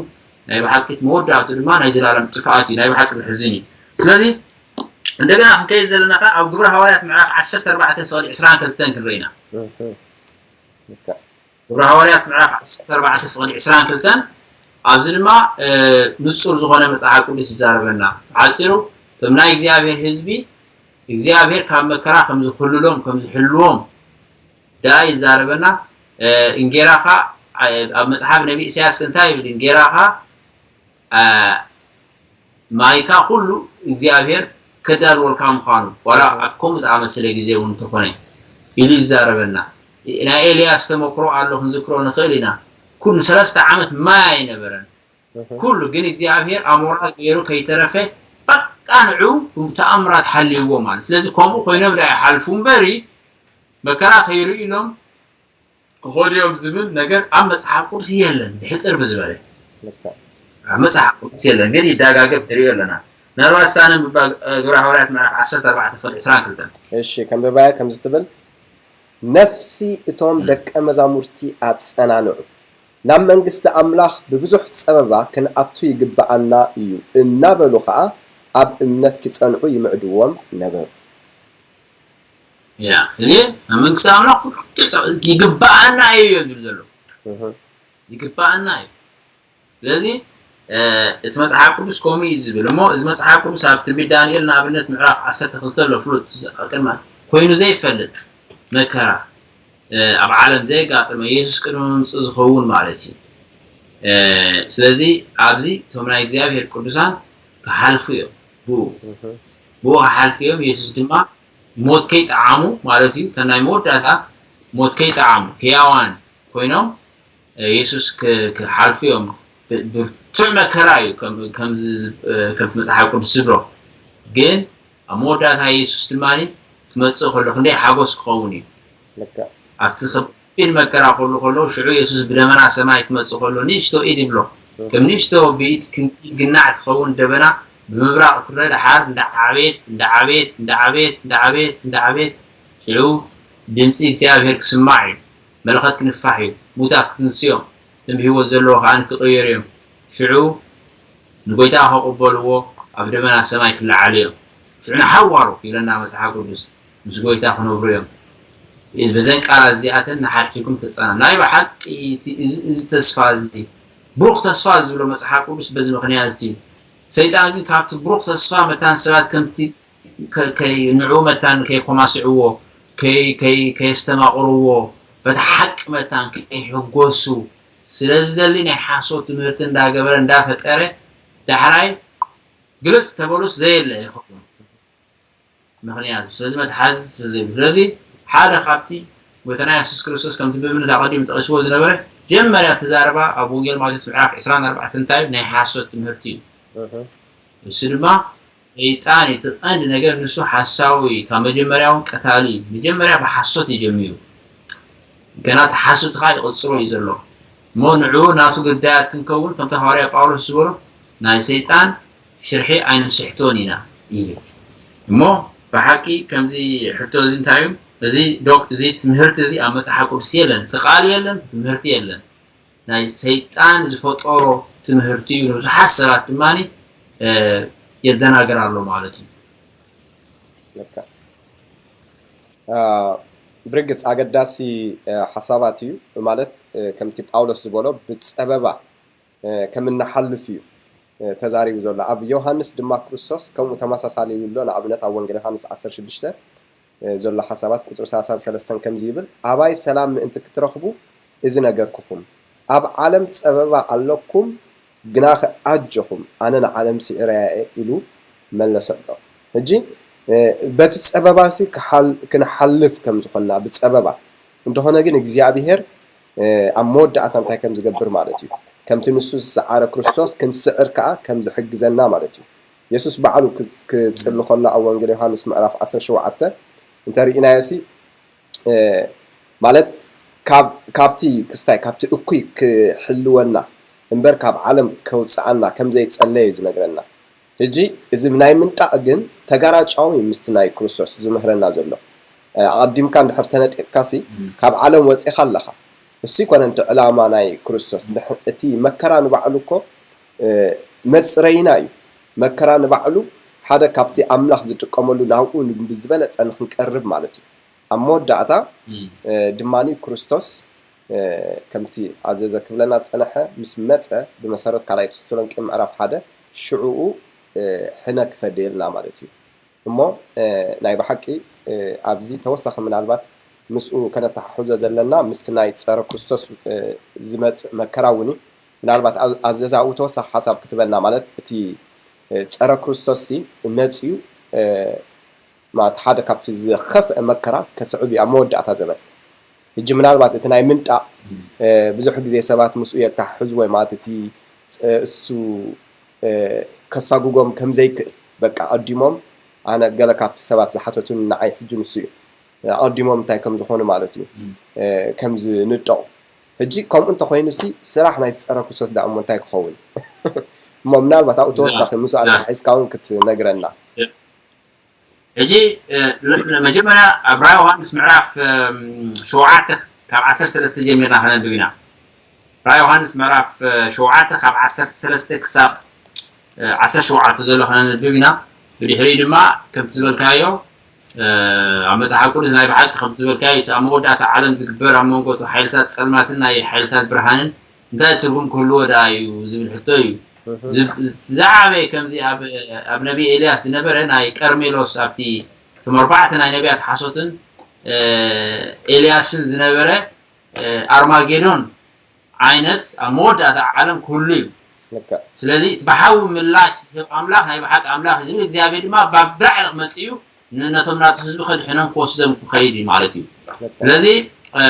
ናይ ብሓቂ መወዳእቱ ድማ ናይ ዘላለም ጥፍኣት እዩ። ናይ ብሓቂ ዘሕዝን እዩ። ስለዚ እንደገና ክንከይድ ዘለና ከኣ ኣብ ግብረ ሃዋርያት ምዕራፍ ዓሰርተ ኣርባዕተ ፍቕዲ ዕስራን ክልተን ክንርኢ ኢና። ግብረ ሃዋርያት ምዕራፍ ዓሰርተ ኣርባዕተ ፍቕዲ ዕስራን ክልተን ኣብዚ ድማ ንጹር ዝኾነ መጽሓፍ ቅዱስ ይዛረበና። ብሓጺሩ እቶም ናይ እግዚኣብሔር ህዝቢ እግዚኣብሔር ካብ መከራ ከም ዝኽልሎም ከም ዝሕልዎም ደኣ ይዛረበና። እንጌራኻ ኣብ መጽሓፍ ነቢ ኢሳያስ እንታይ ይብል? እንጌራኻ ማይካ ኩሉ እግዚኣብሔር ከዳልወልካ ምዃኑ ዋላ ኣብ ከምኡ ዝኣመሰለ ግዜ እውን እንተኾነ ኢሉ ይዛረበና። ናይ ኤልያስ ተመክሮ ኣሎ ክንዝክሮ ንኽእል ኢና። ኩሉ ሰለስተ ዓመት ማይ ኣይነበረን። ኩሉ ግን እግዚኣብሔር ኣሞራ ገይሩ ከይተረፈ በቃ ንዑ ብተኣምራት ሓልይዎ ማለት። ስለዚ ከምኡ ኮይኖም ዳ ይሓልፉ እምበሪ መከራ ከይርእዩ ኢሎም ክኸዱ እዮም ዝብል ነገር ኣብ መጽሓፍ ቅዱስ የለን። ብሕጽር ብዝበለ ኣብ መጽሓፍ ቅዱስ የለን፣ ግን ይዳጋገብ ንሪኦ ኣለና። ምናልባት ሳነ ግብረ ሃዋርያት ምዕራፍ ዓሰርተ ኣርባዕተ ፍቕዲ ዕስራን ክልተን። እሺ፣ ከንብባያ ከምዚ ትብል፣ ነፍሲ እቶም ደቀ መዛሙርቲ ኣጸናንዑ፣ ናብ መንግስቲ ኣምላኽ ብብዙሕ ጸበባ ክንኣቱ ይግብኣና እዩ እናበሉ ኸኣ ኣብ እምነት ኪጸንዑ ይምዕድዎም ነበሩ። ያ እኔ ኣብ መንግስቲ ኣምላኽ ይግብኣና እዩ እዮም ዝብል ዘሎ። ይግብኣና እዩ። ስለዚ እቲ መጽሓፍ ቅዱስ ከምኡ እዩ ዝብል። እሞ እዚ መጽሓፍ ቅዱስ ኣብ ትንቢት ዳንኤል ንኣብነት ምዕራፍ ዓሰርተ ክልተ ኣሎ፣ ፍሉጥ ቅድመ ኮይኑ ዘይፈልጥ መከራ ኣብ ዓለም ዘየጋጠመ የሱስ ቅድሚ ምምፅኡ ዝኸውን ማለት እዩ። ስለዚ ኣብዚ እቶም ናይ እግዚኣብሔር ቅዱሳን ክሓልፉ እዮም። ብኡ ብኡ ክሓልፉ እዮም። የሱስ ድማ ሞት ከይጠዓሙ ማለት እዩ። እተን ናይ መወዳእታ ሞት ከይጠዓሙ ህያዋን ኮይኖም የሱስ ክሓልፉ እዮም። ብርቱዕ መከራ እዩ ከምቲ መፅሓፍ ቅዱስ ዝብሎ። ግን ኣብ መወዳእታ የሱስ ድማ ክመፅእ ከሎ ክንደይ ሓጎስ ክኸውን እዩ። ኣብቲ ከቢድ መከራ ከሎ ከሎ ሽዑ የሱስ ብደመና ሰማይ ክመፅእ ከሎ ንእሽቶ ኢድ ይብሎ። ከም ንእሽቶ ብኢድ ክንዲ ግናዕ ትኸውን ደበና ብምብራቕ ትረአ። ደሓር እንዳዓበየት እንዳዓበየት እንዳዓበየት እንዳዓበየት እንዳዓበየት ሽዑ ድምፂ እግዚኣብሔር ክስማዕ እዩ። መለኸት ክንፋሕ እዩ። ሙታት ክትንስዮም፣ እቶም ብህይወት ዘለዉ ከኣ ክቕየሩ እዮም። ሽዑ ንጎይታ ክቕበልዎ ኣብ ደመና ሰማይ ክለዓሉ እዮም። ሽዑ ንሓዋሩ ይብለና መጽሓፍ ቅዱስ፣ ምስ ጎይታ ክነብሩ እዮም። በዘን ቃላት እዚኣተን ንሓድሕድኩም ተጸና። ናይ ብሓቂ እቲ እዚ ተስፋ እዚ ብሩኽ ተስፋ ዝብሎ መጽሓፍ ቅዱስ በዚ ምኽንያት እዚ ሰይጣን ግን ካብቲ ብሩኽ ተስፋ መታን ሰባት ከምቲ ንዑ መታን ከይኮማስዕዎ ከየስተማቕርዎ በቲ ሓቂ መታን ከይሕጎሱ ስለዝደሊ ናይ ሓሶት ትምህርቲ እንዳገበረ እንዳፈጠረ ዳሕራይ ግልፅ ተበሉስ ዘየለ ይኸውን። ምክንያቱ ስለዚ መትሓዚ ስለዘይብሉ ስለዚ ሓደ ካብቲ ጎይታና የሱስ ክርስቶስ ከምቲ ብእምነት ኣቐዲሙ ጠቒስዎ ዝነበረ ጀመርያ ተዛረባ ኣብ ወንጌል ማቴዎስ ምዕራፍ ዕስራን ኣርባዕተን እንታይ ናይ ሓሶት ትምህርቲ እዩ። እሱ ድማ ሰይጣን እቲ ቀንዲ ነገር ንሱ ሓሳዊ ካብ መጀመርያ እውን ቀታሊ መጀመርያ ብሓሶት እዩ ጀሚሩ። ገና እቲ ሓሶት ከዓ ይቕፅሎ እዩ ዘሎ እሞ ንዑ ናቱ ግዳያት ክንከውን ከምቲ ሃዋርያ ጳውሎስ ዝበሎ ናይ ሰይጣን ሽርሒ ኣይንስሕቶን ኢና ይብል። እሞ ብሓቂ ከምዚ ሕቶ እዚ እንታይ እዩ? እዚ ዶክ እዚ ትምህርቲ እዚ ኣብ መፅሓፍ ቅዱስ የለን፣ እቲ ቃል የለን፣ ትምህርቲ የለን። ናይ ሰይጣን ዝፈጠሮ ትምህርቲ እዩ። ንብዙሓት ሰባት ድማ የደናገር ኣሎ ማለት እዩ። ልክዕ። አ፣ ብርግጽ ኣገዳሲ፣ አ፣ ሓሳባት እዩ። ማለት፣ አ፣ ከምቲ ጳውሎስ ዝበሎ ብጸበባ፣ አ፣ ከም እንሓልፍ እዩ፣ አ፣ ተዛሪቡ ዘሎ። ኣብ ዮሃንስ ድማ ክርስቶስ ከምኡ ተመሳሳሊ ይብሎ። ንኣብነት ኣብ ወንጌል ዮሃንስ ዓሰርተ ሽዱሽተ፣ አ፣ ዘሎ ሓሳባት ቁጽሪ ሰላሳን ሰለስተን ከምዚ ይብል፣ "ኣባይ ሰላም ምእንቲ ክትረኽቡ እዚ ነገርኩኹም። ኣብ ዓለም ጸበባ ኣለኩም፣ ግናኸ ኣጆኹም፣ ኣነ ንዓለም ስዒረያ እየ" ኢሉ መለሰሎም። ሕጂ፣ እ፣ በቲ ጸበባሲ ክሓል-፣ ክንሓልፍ ከም ዝኾንና ብጸበባ እንተኾነ ግን እግዚኣብሄር፣ እ፣ ኣብ መወዳእታ እንታይ ከም ዝገብር ማለት እዩ። ከምቲ ንሱ ዝሰዓረ ክርስቶስ ክንስዕር ከኣ ከም ዝሕግዘና ማለት እዩ። የሱስ ባዕሉ ክጽ-፣ ክጽሊ ከሎ ኣብ ወንጌል ዮሃንስ ምዕራፍ ዓሰርተ ሸውዓተ እንተ ርኢናዮሲ፣ እ፣ ማለት ካብ-፣ ካብቲ ክስታይ፣ ካብቲ እኩይ ክሕልወና እምበር ካብ ዓለም ከውጽኣና ከም ዘይጸለየ እዩ ዝነግረና። ሕጂ እዚ ናይ ምንጣቕ ግን ተጋራጫዊ ምስቲ ናይ ክርስቶስ ዝምህረና ዘሎ። እ፣ ኣቐዲምካ እንድሕር ተነጢቕካሲ እም። ካብ ዓለም ወጺኻ ኣለኻ። እሱ ይኮነ እቲ ዕላማ ናይ ክርስቶስ። እንድሕ-፣ እቲ መከራ ንባዕሉ እኮ፣ እ፣ መጽረይና እዩ። መከራ ንባዕሉ ሓደ ካብቲ ኣምላኽ ዝጥቀመሉ ናብኡ ን-፣ ብዝበለጸ ንኽንቀርብ ማለት እዩ። ኣብ መወዳእታ፣ እም። እ፣ ድማኒ ክርስቶስ፣ እ፣ ከምቲ ኣዘዘ ክብለና ዝጸንሐ ምስ መጸ፣ ብመሰረት ካልኣይ ተሰሎንቄ ምዕራፍ ሓደ፣ ሽዑኡ፣ እ፣ ሕነ ክፈድየልና ማለት እዩ። እሞ፣ እ፣ ናይ ብሓቂ፣ እ፣ ኣብዚ ተወሳኺ ምናልባት ምስኡ ከነተሓሕዞ ዘለና ምስቲ ናይ ጸረ ክርስቶስ፣ እ፣ ዝመጽእ መከራ እውን እዩ። ምናልባት ኣብ-፣ ኣዘዛኡ ተወሳኺ ሓሳብ ክትበና ማለት እቲ፣ እ፣ ጸረ ክርስቶስሲ መጽዩ፣ እ፣ ማለት ሓደ ካብቲ ዝኸፍአ መከራ ከስዕብ እዩ ኣብ መወዳእታ ዘመን። ሕጂ ምናልባት እቲ ናይ ምንጣቕ፣ እ፣ ብዙሕ ግዜ ሰባት ምስኡ የተሓሕዝዎ እዩ። ማለት እቲ ጸ-፣ እሱ፣ እ፣ ከሳጉጎም ከም ዘይክእል፣ በቃ፣ ቀዲሞም፣ ኣነ ገለ ካብቲ ሰባት ዝሓተቱኒ ንዓይ ሕጂ ንሱ እዩ። ኣቐዲሞም እንታይ ከም ዝኾኑ ማለት እዩ፣ እ፣ ከም ዝንጠቑ። ሕጂ ከምኡ እንተኾይኑሲ ስራሕ ናይቲ ጸረ ክርስቶስ ደኣ እሞ እንታይ ክኸውን? እሞ ምናልባት ኣብኡ ተወሳኺ ምስኡ ኣተሓሒዝካ እውን ክትነግረና። ሕጂ፣ እ፣ ለ-፣ ለ-፣ መጀመርያ ኣብ ራእይ ዮሃንስ ምዕራፍ፣ እም፣ ሸውዓተ ካብ ዓሰርተ ሰለስተ ጀሚርና ከነንብብ ኢና። ራእይ ዮሃንስ ምዕራፍ፣ እ፣ ሸውዓተ ካብ ዓሰርተ ሰለስተ ክሳብ፣ እ፣ ዓሰርተ ሸውዓተ ዘሎ ከነንብብ ኢና። ብድሕሪኡ ድማ ከምቲ ዝበልካዮ፣ እ፣ ኣብ መጽሓፍ ቅዱስ ናይ ብሓቂ ከምቲ ዝበልካዮ እቲ ኣብ መወዳእታ ዓለም ዝግበር ኣብ መንጎ እቶም ሓይልታት ጸልማትን ናይ ሓይልታት ብርሃንን እንታይ ትርጉም ክህልዎ ደኣ እዩ ዝብል ሕቶ እዩ። እህ። ዝብ-፣ ዝዓበየ ከምዚ ኣብ፣ ኣብ ነቢ ኤልያስ ዝነበረ ናይ ቀርሜሎስ ኣብቲ እቶም ኣርባዕተ ናይ ነቢያት ሓሶትን፣ እ፣ ኤልያስን ዝነበረ፣ እ፣ ኣርማጌዶን ዓይነት ኣብ መወዳእታ ዓለም ክህሉ እዩ። ልክዕ። ስለዚ እቲ ብሓዊ ምላሽ ዝህብ ኣምላኽ ናይ ብሓቂ ኣምላኽ እዩ ዝብል እግዚኣብሔር ድማ ባብራዕ መጺኡ ን-፣ ነቶም ናቱ ህዝቢ ከድሕኖም ክወስዶም ክኸይድ እዩ ማለት እዩ። ልክዕ። ስለዚ፣ እ፣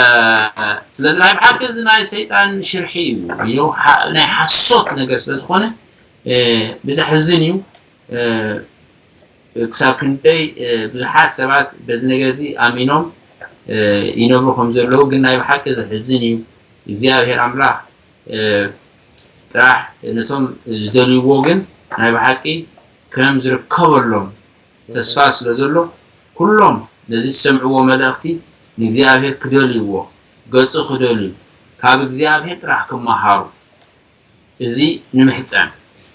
ስለዚ ናይ ብሓቂ እዚ ናይ ሰይጣን ሽርሒ እዩ። እዩ ሓ-፣ ናይ ሓሶት ነገር ስለ ዝኾነ፣ እ፣ ብዘሕዝን እዩ። እ፣ ክሳብ ክንደይ፣ እ፣ ብዙሓት ሰባት በዚ ነገር እዚ ኣሚኖም፣ እ፣ ይነብሩ ከም ዘለዉ ግን ናይ ብሓቂ ዘሕዝን እዩ። እግዚኣብሔር ኣምላኽ፣ እ፣ ጥራሕ ነቶም ዝደልይዎ ግን ናይ ብሓቂ ከም ዝርከበሎም ተስፋ ስለ ዘሎ፣ ኩሎም ነዚ ዝሰምዕዎ መልእኽቲ ንእግዚኣብሔር ክደልይዎ፣ ገጹ ክደልዩ፣ ካብ እግዚኣብሔር ጥራሕ ክመሃሩ፣ እዚ ንምሕጸን።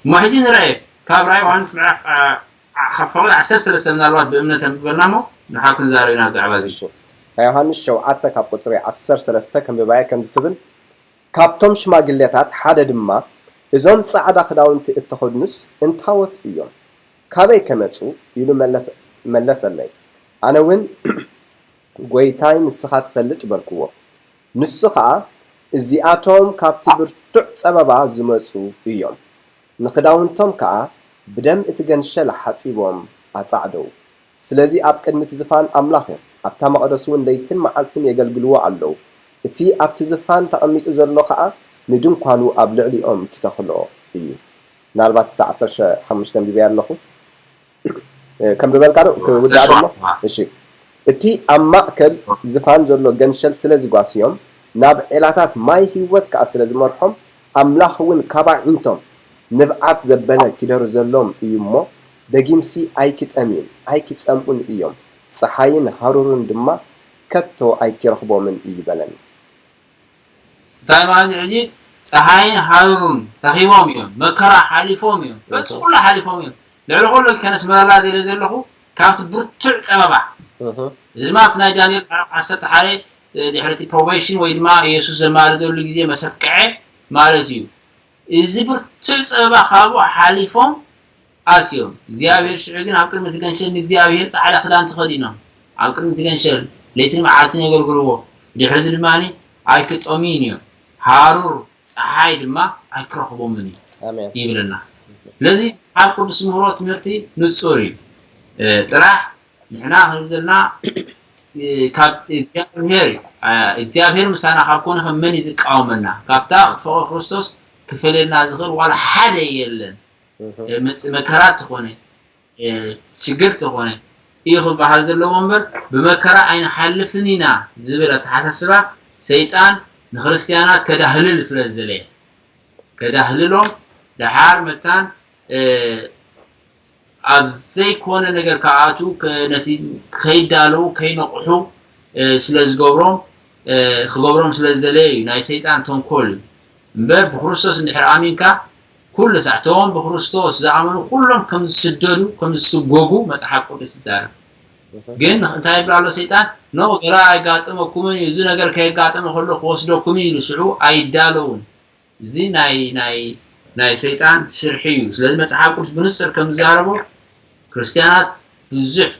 እሞ ሕጂ ንርኣየ፣ ካብ ራእይ ዮሃንስ ምዕራፍ፣ ዓ-፣ ዓ-፣ ካብ ፈቐዶ ዓሰርተ ሰለስተ ምናልባት ብእምነት ኣንብበልና እሞ፣ ንሓ ክንዛረብ ኢና ብዛዕባ እዚ። እሺ። ናይ ዮሃንስ ሸውዓተ ካብ ቁጽሪ ዓሰርተ ሰለስተ ከንብባየ ከምዚ ትብል፣ ካብቶም ሽማግሌታት ሓደ ድማ፣ "እዞም ጻዕዳ ክዳውንቲ እተኸድኑስ እንታዎት እዮም? ካበይ ከመጹ?" ኢሉ መለሰ-፣ መለሰለይ። ኣነ እውን፣ "ጐይታይ፣ ንስኻ ትፈልጥ" በልክዎ። ንሱ ኸኣ፣ "እዚኣቶም ካብቲ ብርቱዕ ጸበባ ዝመጹ እዮም። ንኽዳውንቶም ከኣ ብደም እቲ ገንሸል ሓጺቦም ኣጻዕደዉ። ስለዚ ኣብ ቅድሚ እቲ ዝፋን ኣምላኽ እዮም። ኣብታ መቕደስ እውን ለይትን መዓልትን የገልግልዎ ኣለዉ። እቲ ኣብቲ ዝፋን ተቐሚጡ ዘሎ ኸኣ ንድንኳኑ ኣብ ልዕሊኦም ክተኽሎ እዩ።" ምናልባት ክሳዕ ዓሰርተ ሓሙሽተ ኣንቢበያ ኣለኹ። እ፣ ከንብበልካ ዶ? ክውዳእ ዓሰርተ ሸውዓተ። እሺ። "እቲ ኣብ ማእከል ዝፋን ዘሎ ገንሸል ስለ ዝጓስዮም፣ ናብ ዔላታት ማይ ህይወት ከኣ ስለ ዝመርሖም፣ ኣምላኽ እውን ካብ ኣዒንቶም ንብዓት ዘበለ ኪደርዘሎም እዩ እሞ፣ ደጊምሲ ኣይኪጠምዩን ኣይኪጸምኡን እዮም፣ ጸሓይን ሃሩርን ድማ ከቶ ኣይኪረኽቦምን እዩ" በለኒ። እንታይ ማለት እዩ? ሕጂ ጸሓይን ሃሩርን ረኺቦም እዮም፣ መከራ ሓሊፎም እዮም፣ በዚ ኩሉ ሓሊፎም እዮም። ልዕሊ ኩሉ ከነስምረላ ደለ ዘለኹ፣ ካብቲ ብርቱዕ ጸበባ። እዚ ድማ ኣብቲ ናይ ዳንኤል ምዕራፍ ዓሰርተ ሓደ ድሕሪ እቲ ፕሮቤሽን ወይ ድማ የሱስ ዘማልደሉ ግዜ መሰከዐ ማለት እዩ። እዚ ብርቱዕ ጸበባ ካብኡ ሓሊፎም ኣትዮም። እግዚኣብሔር ሽዑ ግን ኣብ ቅድሚ እቲ ገንሸል ንእግዚኣብሔር ጻዕዳ ክዳን ተኸዲኖም ኣብ ቅድሚ እቲ ገንሸል ለይትን መዓልትን የገልግልዎ። ድሕሪ እዚ ድማ ኣይክጠምዩን እዮም። ሃሩር ጸሓይ ድማ ኣይክረኽቦምን እዩ ይብለና። ስለዚ መጽሓፍ ቅዱስ ምህሮ ትምህርቲ ንጹር እዩ። ጥራሕ ንሕና ክንብል ዘለና ካብ እግዚኣብሔር እዩ። እግዚኣብሔር ምሳና ካብ ኮነ ከም መን እዩ ዝቃወመና? ካብታ ፍቕሪ ክርስቶስ ክፈልየና ዝኽእል ዋላ ሓደ የለን። መከራ ተኾነ ሽግር ተኾነ እዩ ክበሃል ዘለዎ እምበር ብመከራ ኣይንሓልፍን ኢና ዝብል ኣተሓሳስባ ሰይጣን ንክርስትያናት ከዳህልል ስለ ዝደለየ ከዳህልሎም ደሓር መታን ኣብ ዘይኮነ ነገር ክኣትዉ ነቲ ከይዳለዉ ከይነቕሑ ስለ ዝገብሮም ክገብሮም ስለ ዝደለየ እዩ ናይ ሰይጣን ተንኮል እዩ። እምበር ብክርስቶስ እንድሕር ኣሚንካ ኩሉ ሳዕ እቶም ብክርስቶስ ዝኣመኑ ኩሎም ከም ዝስደዱ ከም ዝስጎጉ መፅሓፍ ቅዱስ ይዛረብ። ግን እንታይ ይብል ኣሎ ሰይጣን? ኖ ገላ ኣይጋጥመኩምን እዩ። እዚ ነገር ከየጋጠመ ከሎ ክወስደኩም እዩ ኢሉ ሽዑ ኣይዳለውን። እዚ ናይ ናይ ናይ ሰይጣን ስርሒ እዩ። ስለዚ መጽሓፍ ቅዱስ ብንጹር ከም ዝዛረቦ ክርስትያናት ብዙሕ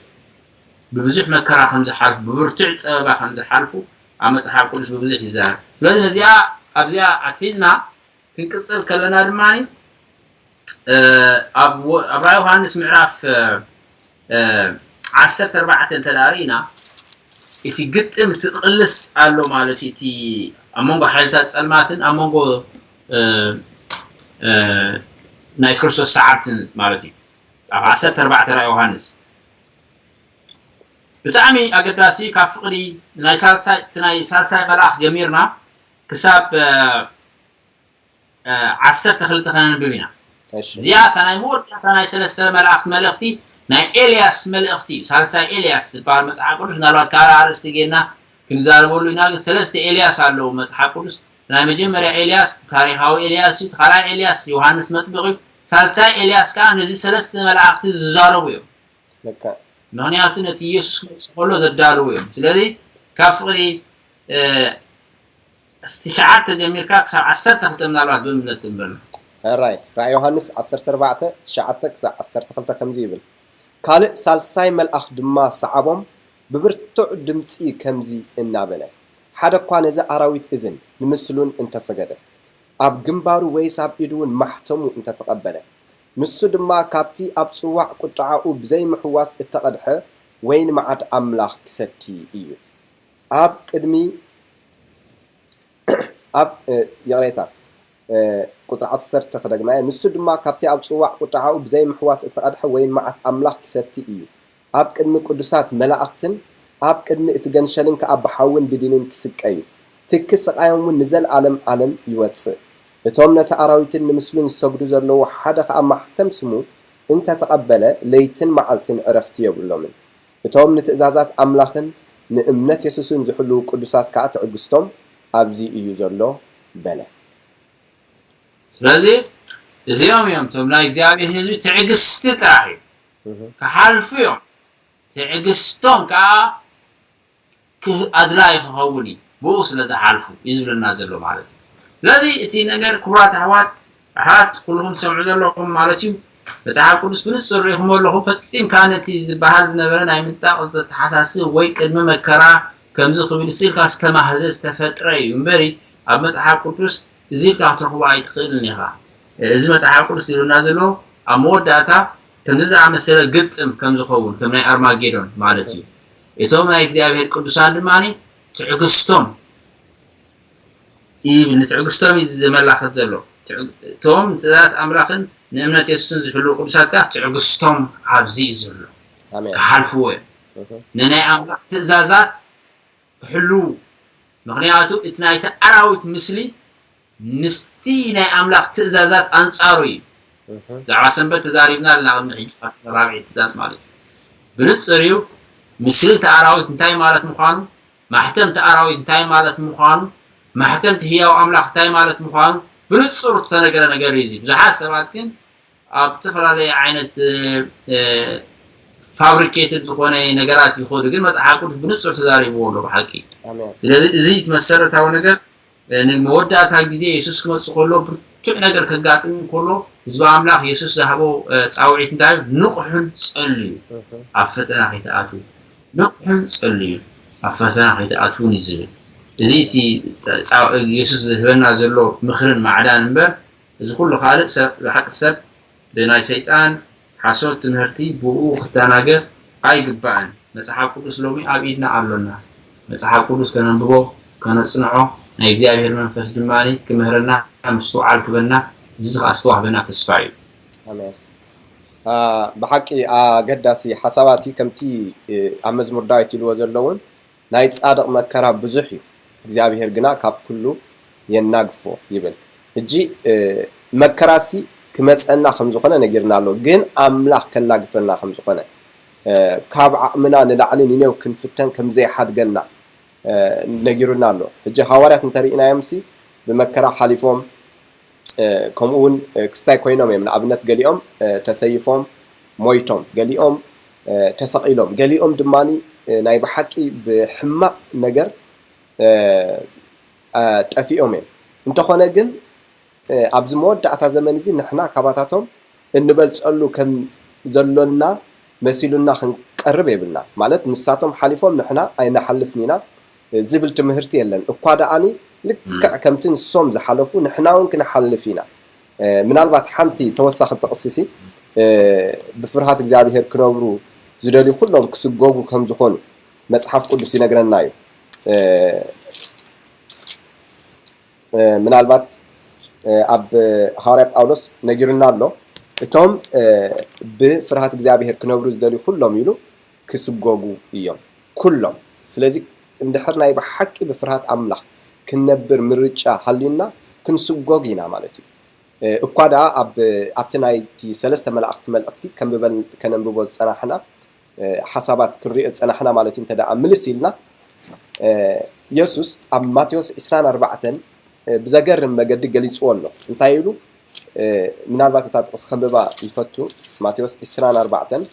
ብብዙሕ መከራ ከም ዝሓልፉ ብብርቱዕ ጸበባ ከም ዝሓልፉ ኣብ መጽሓፍ ቅዱስ ብብዙሕ ይዛረብ። ስለዚ ነዚኣ ኣብዚኣ ኣትሒዝና ክንቅጽል ከለና ድማ ኣብ ኣብ ራእይ ዮሃንስ ምዕራፍ ዓሰርተ ኣርባዕተ እንተ ደኣ ርኢና እቲ ግጥም እቲ ቅልስ ኣሎ ማለት እዩ። እቲ ኣብ መንጎ ሓይልታት ጸልማትን ኣብ መንጎ ናይ ክርስቶስ ሰዓብትን ማለት እዩ። ኣብ ዓሰርተ ኣርባዕተ ራእይ ዮሃንስ ብጣዕሚ ኣገዳሲ ካብ ፍቕሪ ናይ ሳልሳይ እቲ ናይ ሳልሳይ መልኣኽ ጀሚርና ክሳብ ዓሰርተ ክልተ ከነንብብ ኢና። እዚኣ እታ ናይ መወዳእታ ናይ ሰለስተ መላእኽቲ መልእኽቲ ናይ ኤልያስ መልእኽቲ እዩ። ሳልሳይ ኤልያስ ዝበሃል መጽሓፍ ቅዱስ ምናልባት ካልእ ኣርእስቲ ጌና ክንዛረበሉ ኢና። ግን ሰለስተ ኤልያስ ኣለዉ መጽሓፍ ቅዱስ። ናይ መጀመርያ ኤልያስ ታሪኻዊ ኤልያስ እዩ። ካልኣይ ኤልያስ ዮሃንስ መጥምቕ እዩ። ሳልሳይ ኤልያስ ከዓ ነዚ ሰለስተ መላእኽቲ ዝዛረቡ እዮም። ምክንያቱ ነቲ ኢየሱስ ክመጽእ ከሎ ዘዳልዉ እዮም። ስለዚ ካብ ፍቕሪ እስቲ ትሽዓተ ጀሚርካ ክሳብ ዓሰርተ ክልተ ምናልባት ብምለት ትንበልና። ሕራይ ራእይ ዮሃንስ ዓሰርተ ኣርባዕተ ትሽዓተ ክሳብ ዓሰርተ ክልተ ከምዚ ይብል፣ ካልእ ሳልሳይ መልኣኽ ድማ ሰዓቦም ብብርቱዕ ድምፂ ከምዚ እናበለ፣ ሓደ እኳ ነዚ ኣራዊት እዝን ንምስሉን እንተሰገደ፣ ኣብ ግንባሩ ወይስ ኣብ ኢዱ እውን ማሕተሙ እንተተቐበለ፣ ንሱ ድማ ካብቲ ኣብ ጽዋዕ ቁጥዓኡ ብዘይምሕዋስ እተቐድሐ ወይኒ መዓት ኣምላኽ ክሰቲ እዩ። ኣብ ቅድሚ ኣብ ይቕሬታ ቁፅሪ ዓሰርተ ክደግማዮ። ንሱ ድማ ካብቲ ኣብ ፅዋዕ ቁጥዓኡ ብዘይምሕዋስ እተቐድሐ ወይን መዓት ኣምላኽ ክሰቲ እዩ። ኣብ ቅድሚ ቅዱሳት መላእኽትን ኣብ ቅድሚ እቲ ገንሸልን ከኣ ብሓውን ብዲንን ክስቀ እዩ። ትኪ ስቓዮም እውን ንዘለኣለም ዓለም ይወጽእ። እቶም ነቲ ኣራዊትን ንምስሉን ዝሰግዱ ዘለዉ ሓደ ኸኣ ማሕተም ስሙ እንተ ተቐበለ ለይትን መዓልትን ዕረፍቲ የብሎምን። እቶም ንትእዛዛት ኣምላኽን ንእምነት የሱስን ዝሕልዉ ቅዱሳት ከኣ ትዕግስቶም ኣብዚ እዩ ዘሎ በለ። ስለዚ እዚኦም እዮም እቶም ናይ እግዚኣብሔር ህዝቢ ትዕግስቲ ጥራሕ እዩ። ክሓልፉ እዮም። ትዕግስቶም ከዓ ኣድላይ ክኸውን እዩ። ብኡ ስለ ዝሓልፉ እዩ ዝብለና ዘሎ ማለት እዩ። ስለዚ እቲ ነገር ክቡራት ኣሕዋት ኣሕዋት ኩልኹም ትሰምዑ ዘለኹም ማለት እዩ። መጽሓፍ ቅዱስ ብንጹር ርኢኹም ኣለኹም። ፈጺምካ ነቲ ዝበሃል ዝነበረ ናይ ምንጣቕ ዘተሓሳስብ ወይ ቅድሚ መከራ ከምዚ ክብል ስኢልካ ዝተማህዘ ዝተፈጥረ እዩ እምበሪ ኣብ መጽሓፍ ቅዱስ እዚ ኢልካ ክትረኽቦ ኣይትኽእልን ኢኻ። እዚ መጽሓፍ ቅዱስ ዝብለና ዘሎ ኣብ መወዳእታ ከምዚ ዝኣመሰለ ግጥም ከም ዝኸውን ከም ናይ ኣርማጌዶን ማለት እዩ። እቶም ናይ እግዚኣብሔር ቅዱሳን ድማ ትዕግስቶም ይብል ንትዕግስቶም እዩ ዘመላኽት ዘሎ። እቶም ንትእዛዛት ኣምላኽን ንእምነት የሱስን ዝሕልዉ ቅዱሳት ከዓ ትዕግስቶም ኣብዚ እዩ ዘሎ። ክሓልፍዎ እዮም። ንናይ ኣምላኽ ትእዛዛት ክሕልዉ ምኽንያቱ እቲ ናይቲ ኣራዊት ምስሊ ምስቲ ናይ ኣምላኽ ትእዛዛት ኣንጻሩ እዩ። ብዛዕባ ሰንበት ተዛሪብና ኣለና ቅድሚ ሕጂ ራብዒ ትእዛዝ ማለት እዩ። ብንጽር እዩ ምስሊ እቲ ኣራዊት እንታይ ማለት ምዃኑ ማሕተም እቲ ኣራዊት እንታይ ማለት ምዃኑ ማሕተም እቲ ህያው ኣምላኽ እንታይ ማለት ምዃኑ ብንጹር ዝተነገረ ነገር እዩ። ብዙሓት ሰባት ግን ኣብ ዝተፈላለየ ዓይነት ፋብሪኬትድ ዝኾነ ነገራት ይኸዱ፣ ግን መጽሓፍ ቅዱስ ብንጹር ተዛሪብዎ ኣሎ ብሓቂ። ኣሜን። ስለዚ እዚ እቲ መሰረታዊ ነገር፣ እ፣ ንመወዳእታ ግዜ የሱስ ክመጽእ ከሎ ብርቱዕ ነገር ከጋጥም ከሎ ህዝቢ ኣምላኽ የሱስ ዝሃቦ፣ እ፣ ጻውዒት እንታይ እዩ? ንቕሑን ጸልዩ፣ እህ፣ ኣብ ፈተና ከይትኣትዉ። ንቕሑን ጸልዩ፣ ኣብ ፈተና ከይትኣትዉን እዩ ዝብል። እዚ እቲ ጻ-፣ የሱስ ዝህበና ዘሎ ምኽርን ማዕዳን እምበር፣ እዚ ኩሉ ካልእ ሰብ፣ ብሓቂ ሰብ ብናይ ሰይጣን ሓሶት ትምህርቲ ብኡ ክተናገፍ ኣይግባእን። መጽሓፍ ቅዱስ ሎሚ ኣብ ኢድና ኣሎና። መጽሓፍ ቅዱስ ከነንብቦ፣ ከነጽንዖ፣ ናይ እግዚኣብሔር መንፈስ ድማ ክምህረና፣ ምስትውዓል ክበና፣ እዚ ከኣ ዝተዋህበና ተስፋ እዩ። ኣሜን። አ፣ ብሓቂ ኣገዳሲ ሓሳባት እዩ። ከምቲ፣ እ፣ ኣብ መዝሙር ዳዊት ኢልዎ ዘለውን ናይ ጻድቕ መከራ ብዙሕ እዩ፣ እግዚኣብሔር ግና ካብ ኩሉ የናግፎ ይብል። ሕጂ፣ እ፣ መከራሲ ክመጸና ከም ዝኾነ ነጊርና ኣሎ፣ ግን ኣምላኽ ከናግፈና ከም ዝኾነ፣ እ፣ ካብ ዓቕምና ንላዕሊ ንኔው ክንፍተን ከም ዘይሓድገና፣ እ፣ ነጊሩና ኣሎ። ሕጂ ሃዋርያት እንተርኢናዮምሲ ብመከራ ሓሊፎም፣ እ፣ ከምኡ እውን፣ እ፣ ክስታይ ኮይኖም እዮም። ንኣብነት ገሊኦም፣ እ፣ ተሰይፎም ሞይቶም፣ ገሊኦም፣ እ፣ ተሰቒሎም፣ ገሊኦም ድማ፣ እ፣ ናይ ብሓቂ ብሕማቕ ነገር፣ እ፣ እ፣ ጠፊኦም እዮም። እንተኾነ ግን፣ እ፣ ኣብዚ መወዳእታ ዘመን እዚ ንሕና ካባታቶም እንበልጸሉ ከም ዘሎና መሲሉና ክንቀርብ የብልና። ማለት ንሳቶም ሓሊፎም ንሕና ኣይንሓልፍን ኢና ዝብል ትምህርቲ የለን። እኳ ደኣኒ ልክዕ ከምቲ ንሶም ዝሓለፉ ንሕና እውን ክንሓልፍ ኢና። እ፣ ምናልባት ሓንቲ ተወሳኺ ጥቕሲ ሲ፣ እ፣ ብፍርሃት እግዚኣብሔር ክነብሩ ዝደልዩ ኩሎም ክስጎጉ ከም ዝኾኑ መጽሓፍ ቅዱስ ይነግረና እዩ። እ፣ እ፣ ምናልባት፣ እ፣ ኣብ ሃዋርያ ጳውሎስ ነጊሩና ኣሎ። እቶም፣ እ፣ ብፍርሃት እግዚኣብሔር ክነብሩ ዝደልዩ ኩሎም ኢሉ ክስጎጉ እዮም። ኩሎም። ስለዚ እንድሕር ናይ ብሓቂ ብፍርሃት ኣምላኽ ክንነብር ምርጫ ሃልዩና ክንስጎግ ኢና ማለት እዩ። እ፣ እኳ ደኣ ኣብ፣ ኣብቲ ናይቲ ሰለስተ መላእኽቲ መልእኽቲ ከንብበን-፣ ከነንብቦ ዝጸናሕና፣ እ፣ ሓሳባት ክንሪኦ ዝጸናሕና ማለት እዩ። እንተ ደኣ ምልስ ኢልና፣ እ፣ የሱስ ኣብ ማቴዎስ ዕስራን ኣርባዕተን፣ እ፣ ብዘገርም መገዲ ገሊጽዎ ኣሎ። እንታይ ኢሉ? እ፣ ምናልባት እታ ጥቕሲ ከንብባ ይፈቱ። ማቴዎስ ዕስራን ኣርባዕተን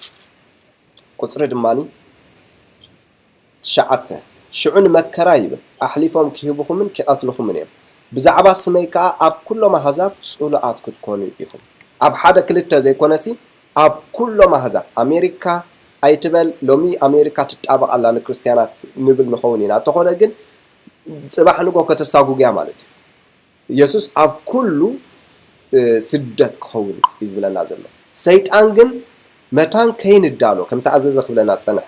ቁጽሪ ድማኒ ትሽዓተ፣ ሽዑ ንመከራ ይብል፣ ኣሕሊፎም ክህብኹምን ክቐትልኹምን እዮም። ብዛዕባ ስመይ ከኣ ኣብ ኩሎም ኣህዛብ ጽሉኣት ክትኮኑ ኢኹም። ኣብ ሓደ ክልተ ዘይኮነሲ፣ ኣብ ኩሎም ኣህዛብ። ኣሜሪካ ኣይትበል፣ ሎሚ ኣሜሪካ ትጣበቕ ኣላ ንክርስትያናት ንብል ንኸውን ኢና። እንተኾነ ግን፣ ጽባሕ ንግሆ ከተሳጉግ እያ ማለት እዩ። የሱስ ኣብ ኩሉ፣ እ፣ ስደት ክኸውን እዩ ዝብለና ዘሎ። ሰይጣን ግን መታን ከይንዳሎ ከም ተኣዘዘ ክብለና ጸንሐ።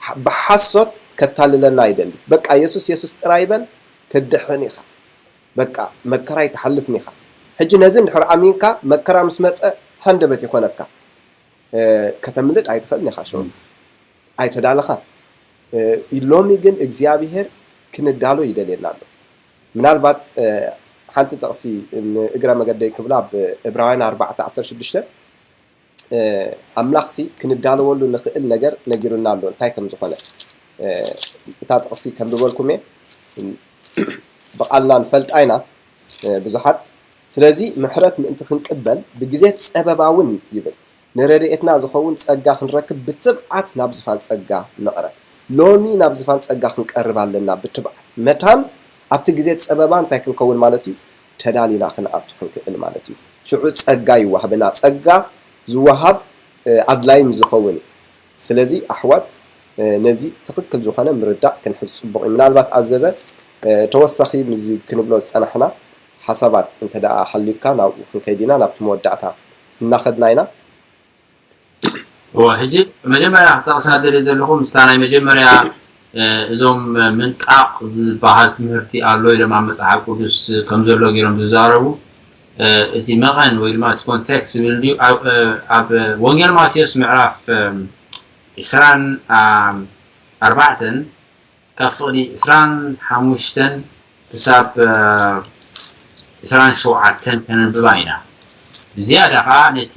ሓ-፣ ብሓሶት ከታልለና ይደሊ። በቃ የሱስ የሱስ ጥራይ በል፣ ትድሕን ኢኻ። በቃ መከራ ኣይትሓልፍን ኢኻ። ሕጂ ነዚ እንድሕር ኣሚንካ መከራ ምስ መጸ ሃንደበት ይኾነካ። እ፣ ከተምልጥ ኣይትኽእልን ኢኻ ሽዑ። ኣይተዳለኻን። እ፣ ሎሚ ግን እግዚኣብሔር ክንዳሎ ይደልየና ኣሎ። ምናልባት፣ እ፣ ሓንቲ ጥቕሲ ንእግረ መገደይ ክብላ ኣብ ዕብራውያን ኣርባዕተ ዓሰርተ ሽዱሽተ፣ እ፣ ኣምላኽሲ ክንዳለወሉ ንኽእል ነገር ነጊሩና ኣሎ፣ እንታይ ከም ዝኾነ። እ፣ እታ ጥቕሲ ከንብበልኩም እየ። ብቓልና ንፈልጣ ኢና፣ እ፣ ብዙሓት። ስለዚ ምሕረት ምእንቲ ክንቅበል ብግዜ ጸበባ እውን ይብል። ንረድኤትና ዝኸውን ጸጋ ክንረክብ ብትብዓት ናብ ዝፋን ጸጋ ንቕረብ። ሎሚ ናብ ዝፋን ጸጋ ክንቀርብ ኣለና ብትብዓት። መታን ኣብቲ ግዜ ጸበባ እንታይ ክንከውን ማለት እዩ? ተዳሊና ክንኣቱ ክንክእል ማለት እዩ። ሽዑ ጸጋ ይዋህበና። ጸጋ ዝወሃብ፣ እ፣ ኣድላይ ምስ ዝኸውን እዩ። ስለዚ ኣሕዋት፣ እ፣ ነዚ ትኽክል ዝኾነ ምርዳእ ክንሕዝ ጽቡቕ እዩ። ምናልባት ኣዘዘ፣ እ፣ ተወሳኺ ምስዚ ክንብሎ ዝጸናሕና ሓሳባት እንተ ደኣ ሃልዩካ ናብኡ ክንከይድ ኢና፣ ናብቲ መወዳእታ እናኸድና ኢና። እወ፣ ሕጂ መጀመርያ ክጠቕሳ ደልየ ዘለኹ ምስታ ናይ መጀመርያ፣ እ፣ እዞም ምንጣቕ ዝበሃል ትምህርቲ ኣሎ ኢሎም ኣብ መጽሓፍ ቅዱስ ከም ዘሎ ገይሮም ዝዛረቡ፣ እ፣ እቲ መቐን ወይ ድማ እቲ ኮንቴክስት ዝብል ድዩ? ኣብ፣ እ፣ ኣብ ወንጌል ማቴዎስ ምዕራፍ፣ እ፣ ዕስራን፣ አ፣ ኣርባዕተን ካብ ፍቕዲ ዕስራን ሓሙሽተን ክሳብ፣ እ፣ ዕስራን ሸውዓተን ከነንብባ ኢና። ብዝያዳ ኸዓ ነቲ፣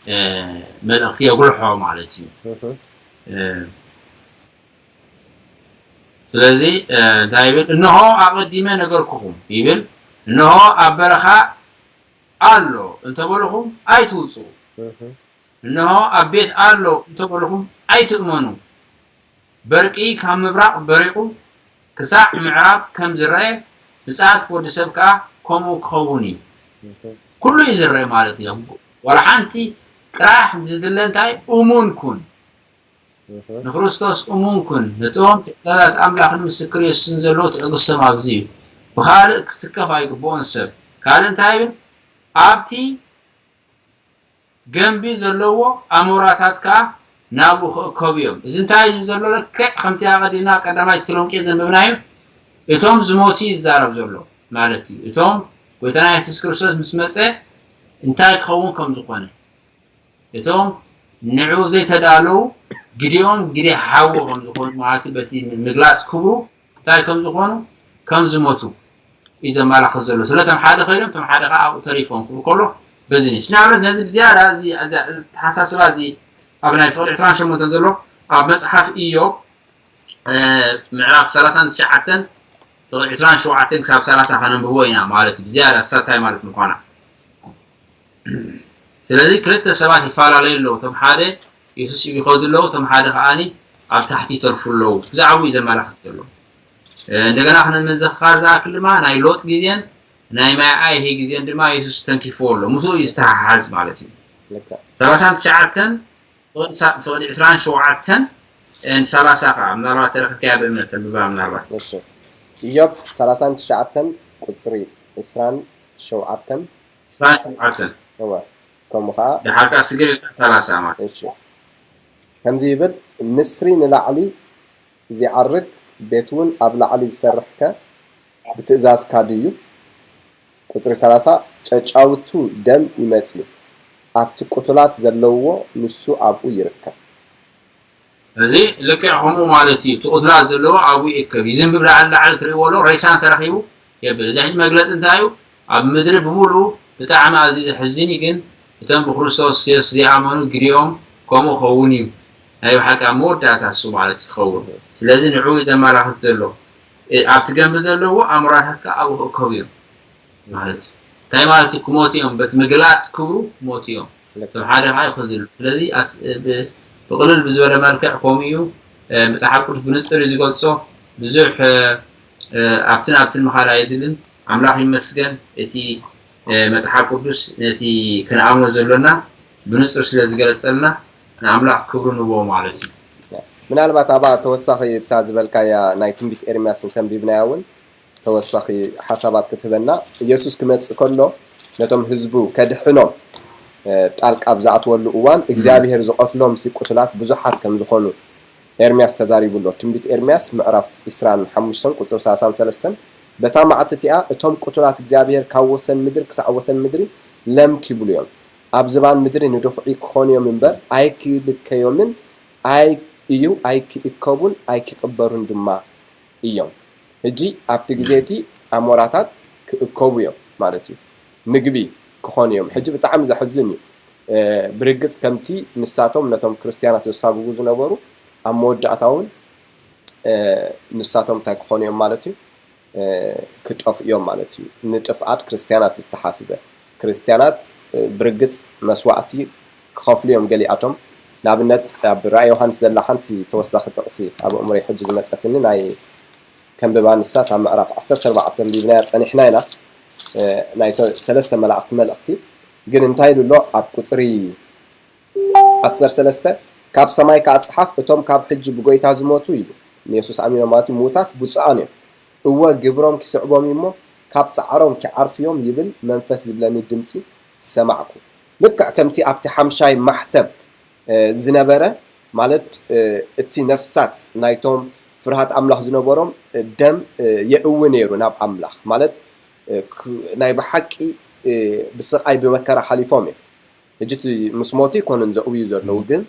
እ፣ መልእኽቲ የጉልሖ ማለት እዩ። እህ፣ እ፣ ስለዚ፣ እ፣ እንታይ ይብል? "እንሆ ኣቐዲመ ነገርኩኹም" ይብል። "እንሆ ኣብ በረኻ ኣሎ እንተበልኹም ኣይትውፅኡ። እህ፣ እንሆ ኣብ ቤት ኣሎ እንተበልኹም ኣይትእመኑ። በርቂ ካብ ምብራቕ በሪቑ ክሳዕ ምዕራብ ከም ዝረአ፣ ምጽኣት ወዲ ሰብ ከኣ ከምኡ ክኸውን እዩ። ኩሉ እዩ ዝረአ ማለት እዩ። ዋላ ሓንቲ ጥራሕ ዝድለ እንታይ? እሙን ኩን። ንክርስቶስ እሙን ኩን። ነቶም ትእዛዛት ኣምላኽን ምስክር የሱስን ዘለዎ ትዕግስቶም ኣብዚ እዩ። ብኻልእ ክስከፍ ኣይግብኦን ሰብ። ካልእ እንታይ ይብል? ኣብቲ ገንቢ ዘለዎ ኣሞራታት ከኣ ናብኡ ክእከቡ እዮም። እዚ እንታይ እዩ ዘሎ? ልክዕ ከምቲ ኣቐዲምና ቀዳማይ ተሰሎንቄ ዘንበብናዮ፣ እቶም ዝሞቱ ይዛረብ ዘሎ ማለት እዩ። እቶም ጎይታና የሱስ ክርስቶስ ምስ መጸ እንታይ ክኸውን ከም ዝኾነ፣ እቶም ንዕኡ ዘይተዳለዉ ግዲኦም ግዲ ሓዊ ከም ዝኾኑ ማለት በቲ ምግላጽ ክብሩ እንታይ ከም ዝኾኑ ከም ዝሞቱ እዩ ዘመላኽት ዘሎ። ስለቶም ሓደ ከይዶም እቶም ሓደ ከዓ ኣብኡ ተሪፎም ክብል ከሎ በዚ ንሽ ንኣብነት ነዚ ብዝያዳ እዚ እዚ ኣተሓሳስባ እዚ ኣብ ናይ ፍቕሪ ዕስራን ሸሞንተን ዘሎ ኣብ መጽሓፍ ኢዮብ ምዕራፍ ሰላሳን ትሽዓተን ፍቕሪ ዕስራን ሸውዓተን ክሳብ ሰላሳ ከነንብቦ ኢና ማለት እዩ። ብዝያዳ ሳታይ ማለት ምኳና ስለዚ ክልተ ሰባት ይፈላለዩ ኣለዉ። እቶም ሓደ የሱስ ይኸዱ ኣለዉ፣ እቶም ሓደ ከዓኒ ኣብ ታሕቲ ይተርፉ ኣለዉ። ብዛዕባኡ እዩ ዘመላኽት ዘሎ። እንደገና ክንምዝኽኻር ዝኣክል ድማ ናይ ሎጥ ግዜን ናይ ማይ ኣይሂ ግዜን ድማ የሱስ ተንኪፍዎ ኣሎ። ምስኡ እዩ ዝተሓሓዝ ማለት እዩ። ሰላሳን ትሽዓተን ፍቕዲ ዕስራን ሸውዓተን ሰላሳ ከዓ ምናልባት ተረክብካያ ብእምነት ተንብባ ምናልባት እዮብ ሰላሳን ትሽዓተን ቁፅሪ ዕስራን ሸውዓተን ዕስራን ሸውዓተን እወ ከምኡ ከዓ ድሓር ከዓ ስግር ሰላሳ ማለት እሺ ከምዚ ይብል ንስሪ ንላዕሊ ዚዓርግ ቤት እውን ኣብ ላዕሊ ዝሰርሕከ ብትእዛዝካ ድዩ ቁፅሪ ሰላሳ ጨጫውቱ ደም ይመፅዩ ኣብቲ ቁቱላት ዘለውዎ ንሱ ኣብኡ ይርከብ እዚ ልክዕ ከምኡ ማለት እዩ። እቲ ቁትላ ዘለዎ ኣብኡ ይእከብ። ይዝንብብ ላዕሊ ላዕሊ ትርእይዎ ኣሎ። ሬሳ እንተረኺቡ የብል። እዚ ሕጂ መግለፂ እንታይ እዩ? ኣብ ምድሪ ብምሉኡ ብጣዕሚ ኣዝዩ ዘሕዝን እዩ፣ ግን እቶም ብክርስቶስ የሱስ ዘይኣመኑ ግዲኦም ከምኡ ክኸውን እዩ። ናይ ብሓቂ ኣብ መወዳእታ እሱ ማለት እዩ ክኸውን። ስለዚ ንዕኡ እዩ ዘመላኽት ዘሎ። ኣብቲ ገንቢ ዘለዎ ኣሞራታት ከዓ ኣብኡ ክእከቡ እዮም። ማለት እንታይ ማለት እዩ? ክሞቱ እዮም። በቲ ምግላፅ ክብሩ ክሞቱ እዮም። እቶም ሓደ ከዓ ይኸዝሉ። ስለዚ ብቕልል ብዝበለ መልክዕ ከምኡ እዩ። መፅሓፍ ቅዱስ ብንፅር እዩ ዝገልፆ። ብዙሕ ኣብትን ኣብትን ምኻድ ኣየድልን። ኣምላኽ ይመስገን እቲ መፅሓፍ ቅዱስ ነቲ ክንኣምኖ ዘሎና ብንፁር ስለ ዝገለፀልና ንኣምላኽ ክብሩ ንቦ ማለት እዩ። ምናልባት ኣብኣ ተወሳኺ እታ ዝበልካያ ናይ ትንቢት ኤርምያስ እንተንቢብናያ እውን ተወሳኺ ሓሳባት ክትህበና ኢየሱስ ክመጽእ ከሎ ነቶም ህዝቡ ከድሕኖም ጣልቃ ኣብ ዝኣትወሉ እዋን እግዚኣብሔር ዝቐትሎም ቁቱላት ብዙሓት ከም ዝኾኑ ኤርምያስ ተዛሪቡ ኣሎ። ትንቢት ኤርምያስ ምዕራፍ ዕስራን ሓሙሽተን ቁጽሪ ሰላሳን ሰለስተን በታ መዓልቲ እቲኣ እቶም ቁቱላት እግዚኣብሔር ካብ ወሰን ምድሪ ክሳዕ ወሰን ምድሪ ለም ኪብሉ እዮም። ኣብ ዝባን ምድሪ ንድኹዒ ክኾኑ እዮም እምበር ኣይክብከዮምን ኣይ እዩ ኣይክእከቡን ኣይክቕበሩን ድማ እዮም። ሕጂ ኣብቲ ግዜ እቲ ኣሞራታት ክእከቡ እዮም ማለት እዩ። ምግቢ ክኾኑ እዮም። ሕጂ ብጣዕሚ ዘሕዝን እዩ። ብርግፅ ከምቲ ንሳቶም ነቶም ክርስትያናት ዘሳጉጉ ዝነበሩ ኣብ መወዳእታ እውን ንሳቶም እንታይ ክኾኑ እዮም ማለት እዩ ክጠፍኡ እዮም ማለት እዩ። ንጥፍኣት ክርስትያናት ዝተሓስበ ክርስትያናት ብርግፅ መስዋእቲ ክኸፍሉ እዮም ገሊኣቶም። ንኣብነት ኣብ ራእይ ዮሃንስ ዘላ ሓንቲ ተወሳኺ ጥቕሲ ኣብ ኣእምሮይ ሕጂ ዝመፀትኒ ናይ ከንብባ ንሳ እታ ምዕራፍ ዓሰርተ ኣርባዕተ ኣንቢብናያ ፀኒሕና ኢና ናይ ሰለስተ መላእኽቲ መልእኽቲ ግን እንታይ ኢሉ ኣሎ ኣብ ቁፅሪ ዓሰርተ ሰለስተ ካብ ሰማይ ከዓ ፀሓፍ እቶም ካብ ሕጂ ብጎይታ ዝሞቱ ኢሉ ንየሱስ ኣሚኖም ማለት እዩ ምዉታት ብፁዓን እዮም እወ ግብሮም ኪስዕቦም እዩ እሞ ካብ ፃዕሮም ኪዓርፉ እዮም ይብል መንፈስ ዝብለኒ ድምፂ ሰማዕኩ። ልክዕ ከምቲ ኣብቲ ሓምሻይ ማሕተም ዝነበረ ማለት እቲ ነፍሳት ናይቶም ፍርሃት ኣምላኽ ዝነበሮም ደም የእዊ ነይሩ ናብ ኣምላኽ ማለት ናይ ብሓቂ ብስቓይ ብመከራ ሓሊፎም እዮም። ሕጂ እቲ ምስ ሞቱ ኣይኮኑን ዘእውዩ ዘለዉ ግን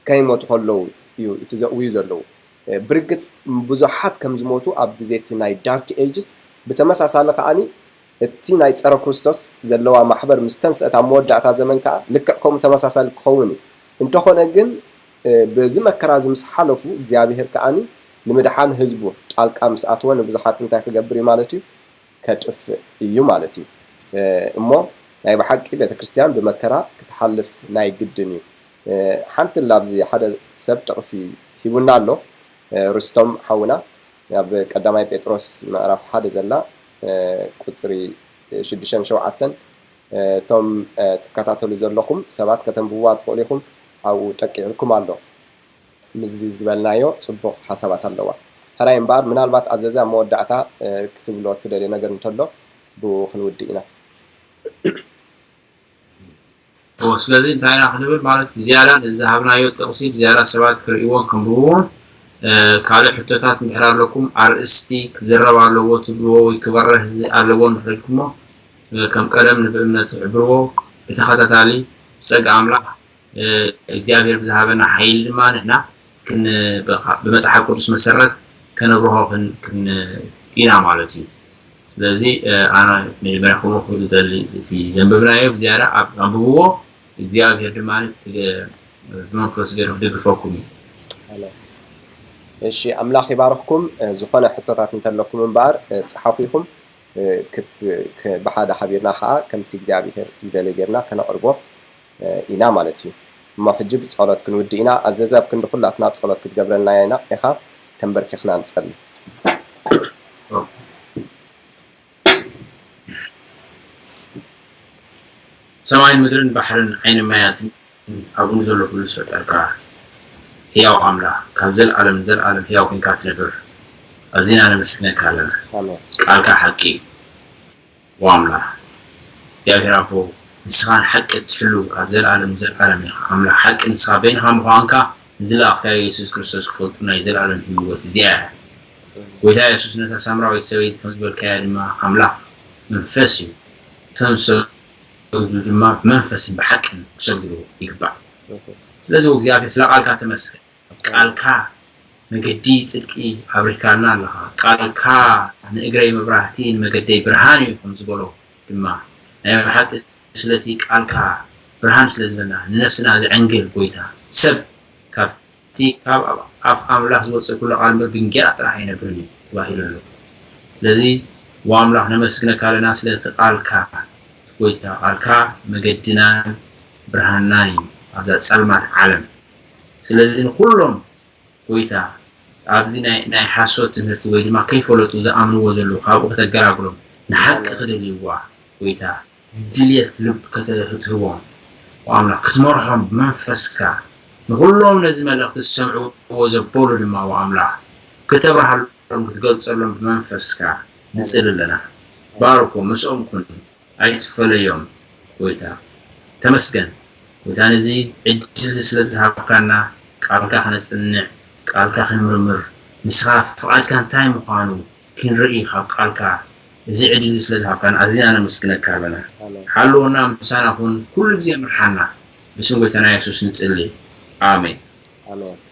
ከይሞቱ ከለዉ እዩ እቲ ዘእውዩ ዘለዉ። ብርግፅ ብዙሓት ከም ዝሞቱ ኣብ ግዜ እቲ ናይ ዳርክ ኤጅስ ብተመሳሳሊ ከዓኒ እቲ ናይ ፀረ ክርስቶስ ዘለዋ ማሕበር ምስ ተንስአት ኣብ መወዳእታ ዘመን ከዓ ልክዕ ከምኡ ተመሳሳሊ ክኸውን እዩ። እንተኾነ ግን በዚ መከራ እዚ ምስ ሓለፉ እግዚኣብሄር ከዓኒ ንምድሓን ህዝቡ ጣልቃ ምስ ኣተወ ንብዙሓት እንታይ ክገብር እዩ ማለት እዩ? ከጥፍእ እዩ ማለት እዩ። እሞ ናይ ብሓቂ ቤተክርስትያን ብመከራ ክትሓልፍ ናይ ግድን እዩ። ሓንቲ ላብዚ ሓደ ሰብ ጥቕሲ ሂቡና ኣሎ። ርስቶም ሓውና ኣብ ቀዳማይ ጴጥሮስ ምዕራፍ ሓደ ዘላ ቁፅሪ ሽዱሽተን ሸውዓተን እቶም ትከታተሉ ዘለኹም ሰባት ከተንብብዋ ትኽእሉ ኢኹም። ኣብኡ ጠቂዕልኩም ኣሎ። ምስዚ ዝበልናዮ ፅቡቕ ሓሳባት ኣለዋ። ሕራይ እምበኣር ምናልባት ኣዘዛ መወዳእታ ክትብሎ ትደልዮ ነገር እንተሎ ብኡ ክንውድእ ኢና። ስለዚ እንታይ ኢና ክንብል ማለት ዝያዳ ንዝሃብናዮ ጥቕሲ ብዝያዳ ሰባት ክርእይዎን ከንብብዎን ካልእ ሕቶታት እንድሕር ኣለኩም ኣርእስቲ ክዝረብ ኣለዎ ትብልዎ ወይ ክበረህ ኣለዎ እንድሕር ኢልኩሞ ከም ቀደም ንብእምነት ትሕብርዎ ብተኸታታሊ ብጸጋ ኣምላኽ እግዚኣብሔር ብዝሃበና ሓይሊ ድማ ንሕና ብመፅሓፍ ቅዱስ መሰረት ከነብርሆ ኢና ማለት እዩ። ስለዚ ኣነ መጀመርያ ክብሎ ክብል ዝደሊ እቲ ዘንበብናዮ ብዝያዳ ኣብ ኣንብብዎ እግዚኣብሔር ድማ ብመንፈስ ገይሩ ክድግፈኩም እዩ። እሺ ኣምላኽ ይባርኽኩም። ዝኾነ ሕቶታት እንተለኩም እምበኣር ፀሓፉ ኢኹም። ብሓደ ሓቢርና ከዓ ከምቲ እግዚኣብሔር ዝደልዮ ጌርና ከነቕርቦ ኢና ማለት እዩ። እሞ ሕጂ ብጸሎት ክንውድእ ኢና። ኣዘዘ ኣብ ክንዲ ኩላትና ጸሎት ክትገብረልና ኢና ኢኻ። ተንበርኪኽና ንጸሊ። ሰማይን ምድርን ባሕርን ዓይኒ ማያትን ኣብኡ ዘሎ ኩሉ ዝፈጠርካ ህያው ኣምላኽ ካብ ዘልኣለም ንዘልኣለም ህያው ኮንካ ትነብር ኣዚና ነመስግነካ ኣለና። ቃልካ ሓቂ እዩ። ኣምላኽ እግዚኣብሔር ኣቦ ንስኻ ንሓቂ እትሕሉ ካብ ዘልኣለም ንዘልኣለም ኢኻ ኣምላኽ ሓቂ ንስኻ በይንኻ ምዃንካ ንዝለኣኽካዮ የሱስ ክርስቶስ ክፈልጡ ናይ ዘልኣለም ህይወት እዚኣ እያ። ጎይታ የሱስ ነታ ሳምራዊት ሰበይቲ ከም ዝበልካያ ድማ ኣምላኽ መንፈስ እዩ። እቶም ዝሰግዱ ድማ ብመንፈስን ብሓቅን ክሰግዱ ይግባእ። ስለዚ እግዚኣብሔር ስለ ቃልካ ተመስገን። ቃልካ መገዲ ጽድቂ ኣብሪካልና ኣለኻ። ቃልካ ንእግረይ መብራህቲ ንመገደይ ብርሃን እዩ ከም ዝበሎ ድማ ናይ ብሓቂ ስለቲ ቃልካ ብርሃን ስለ ዝበልና ንነፍስና ዘዕንግል ጎይታ ሰብ ካብቲ ካብ ኣፍ ኣምላኽ ዝወፅእ ኩሉ ቃል እምበር ብእንጌራ ጥራሕ ኣይነብርን እዩ ተባሂሉ ኣሎ። ስለዚ ወኣምላኽ ነመስግነካ ኣለና ስለቲ ቃልካ ጎይታ ቃልካ መገድናን ብርሃንናን እዩ ኣብዛ ፀልማት ዓለም። ስለዚ ንኩሎም ጎይታ ኣብዚ ናይ ናይ ሓሶት ትምህርቲ ወይ ድማ ከይፈለጡ ዝኣምንዎ ዘለዉ ካብኡ ከተገላግሎም ንሓቂ ክደልይዋ ጎይታ ድልየት ልብ ከተህትህቦም ወኣምላኽ ክትመርሖም ብመንፈስካ ንኩሎም ነዚ መልእኽቲ ዝሰምዕዎ ዘበሉ ድማ ወኣምላኽ ክተብርሃሎም ክትገልጸሎም ብመንፈስካ ንጽሊ ኣለና። ባርኮ ምስኦም ኩን ኣይትፈለዮም ጎይታ። ተመስገን ጎይታ ነዚ ዕድል እዚ ስለ ዝሃብካና ቃልካ ክነጽንዕ ቃልካ ክንምርምር ንስኻ ፍቓድካ እንታይ ምዃኑ ክንርኢ ካብ ቃልካ እዚ ዕድል እዚ ስለ ዝሃብካና ኣዚና ነመስግነካ ኣለና። ሓልወና ምሳና ኩን ኩሉ ግዜ ምርሓና ብስም ጎይታና የሱስ ንጽሊ ኣሜን። ኣሜን።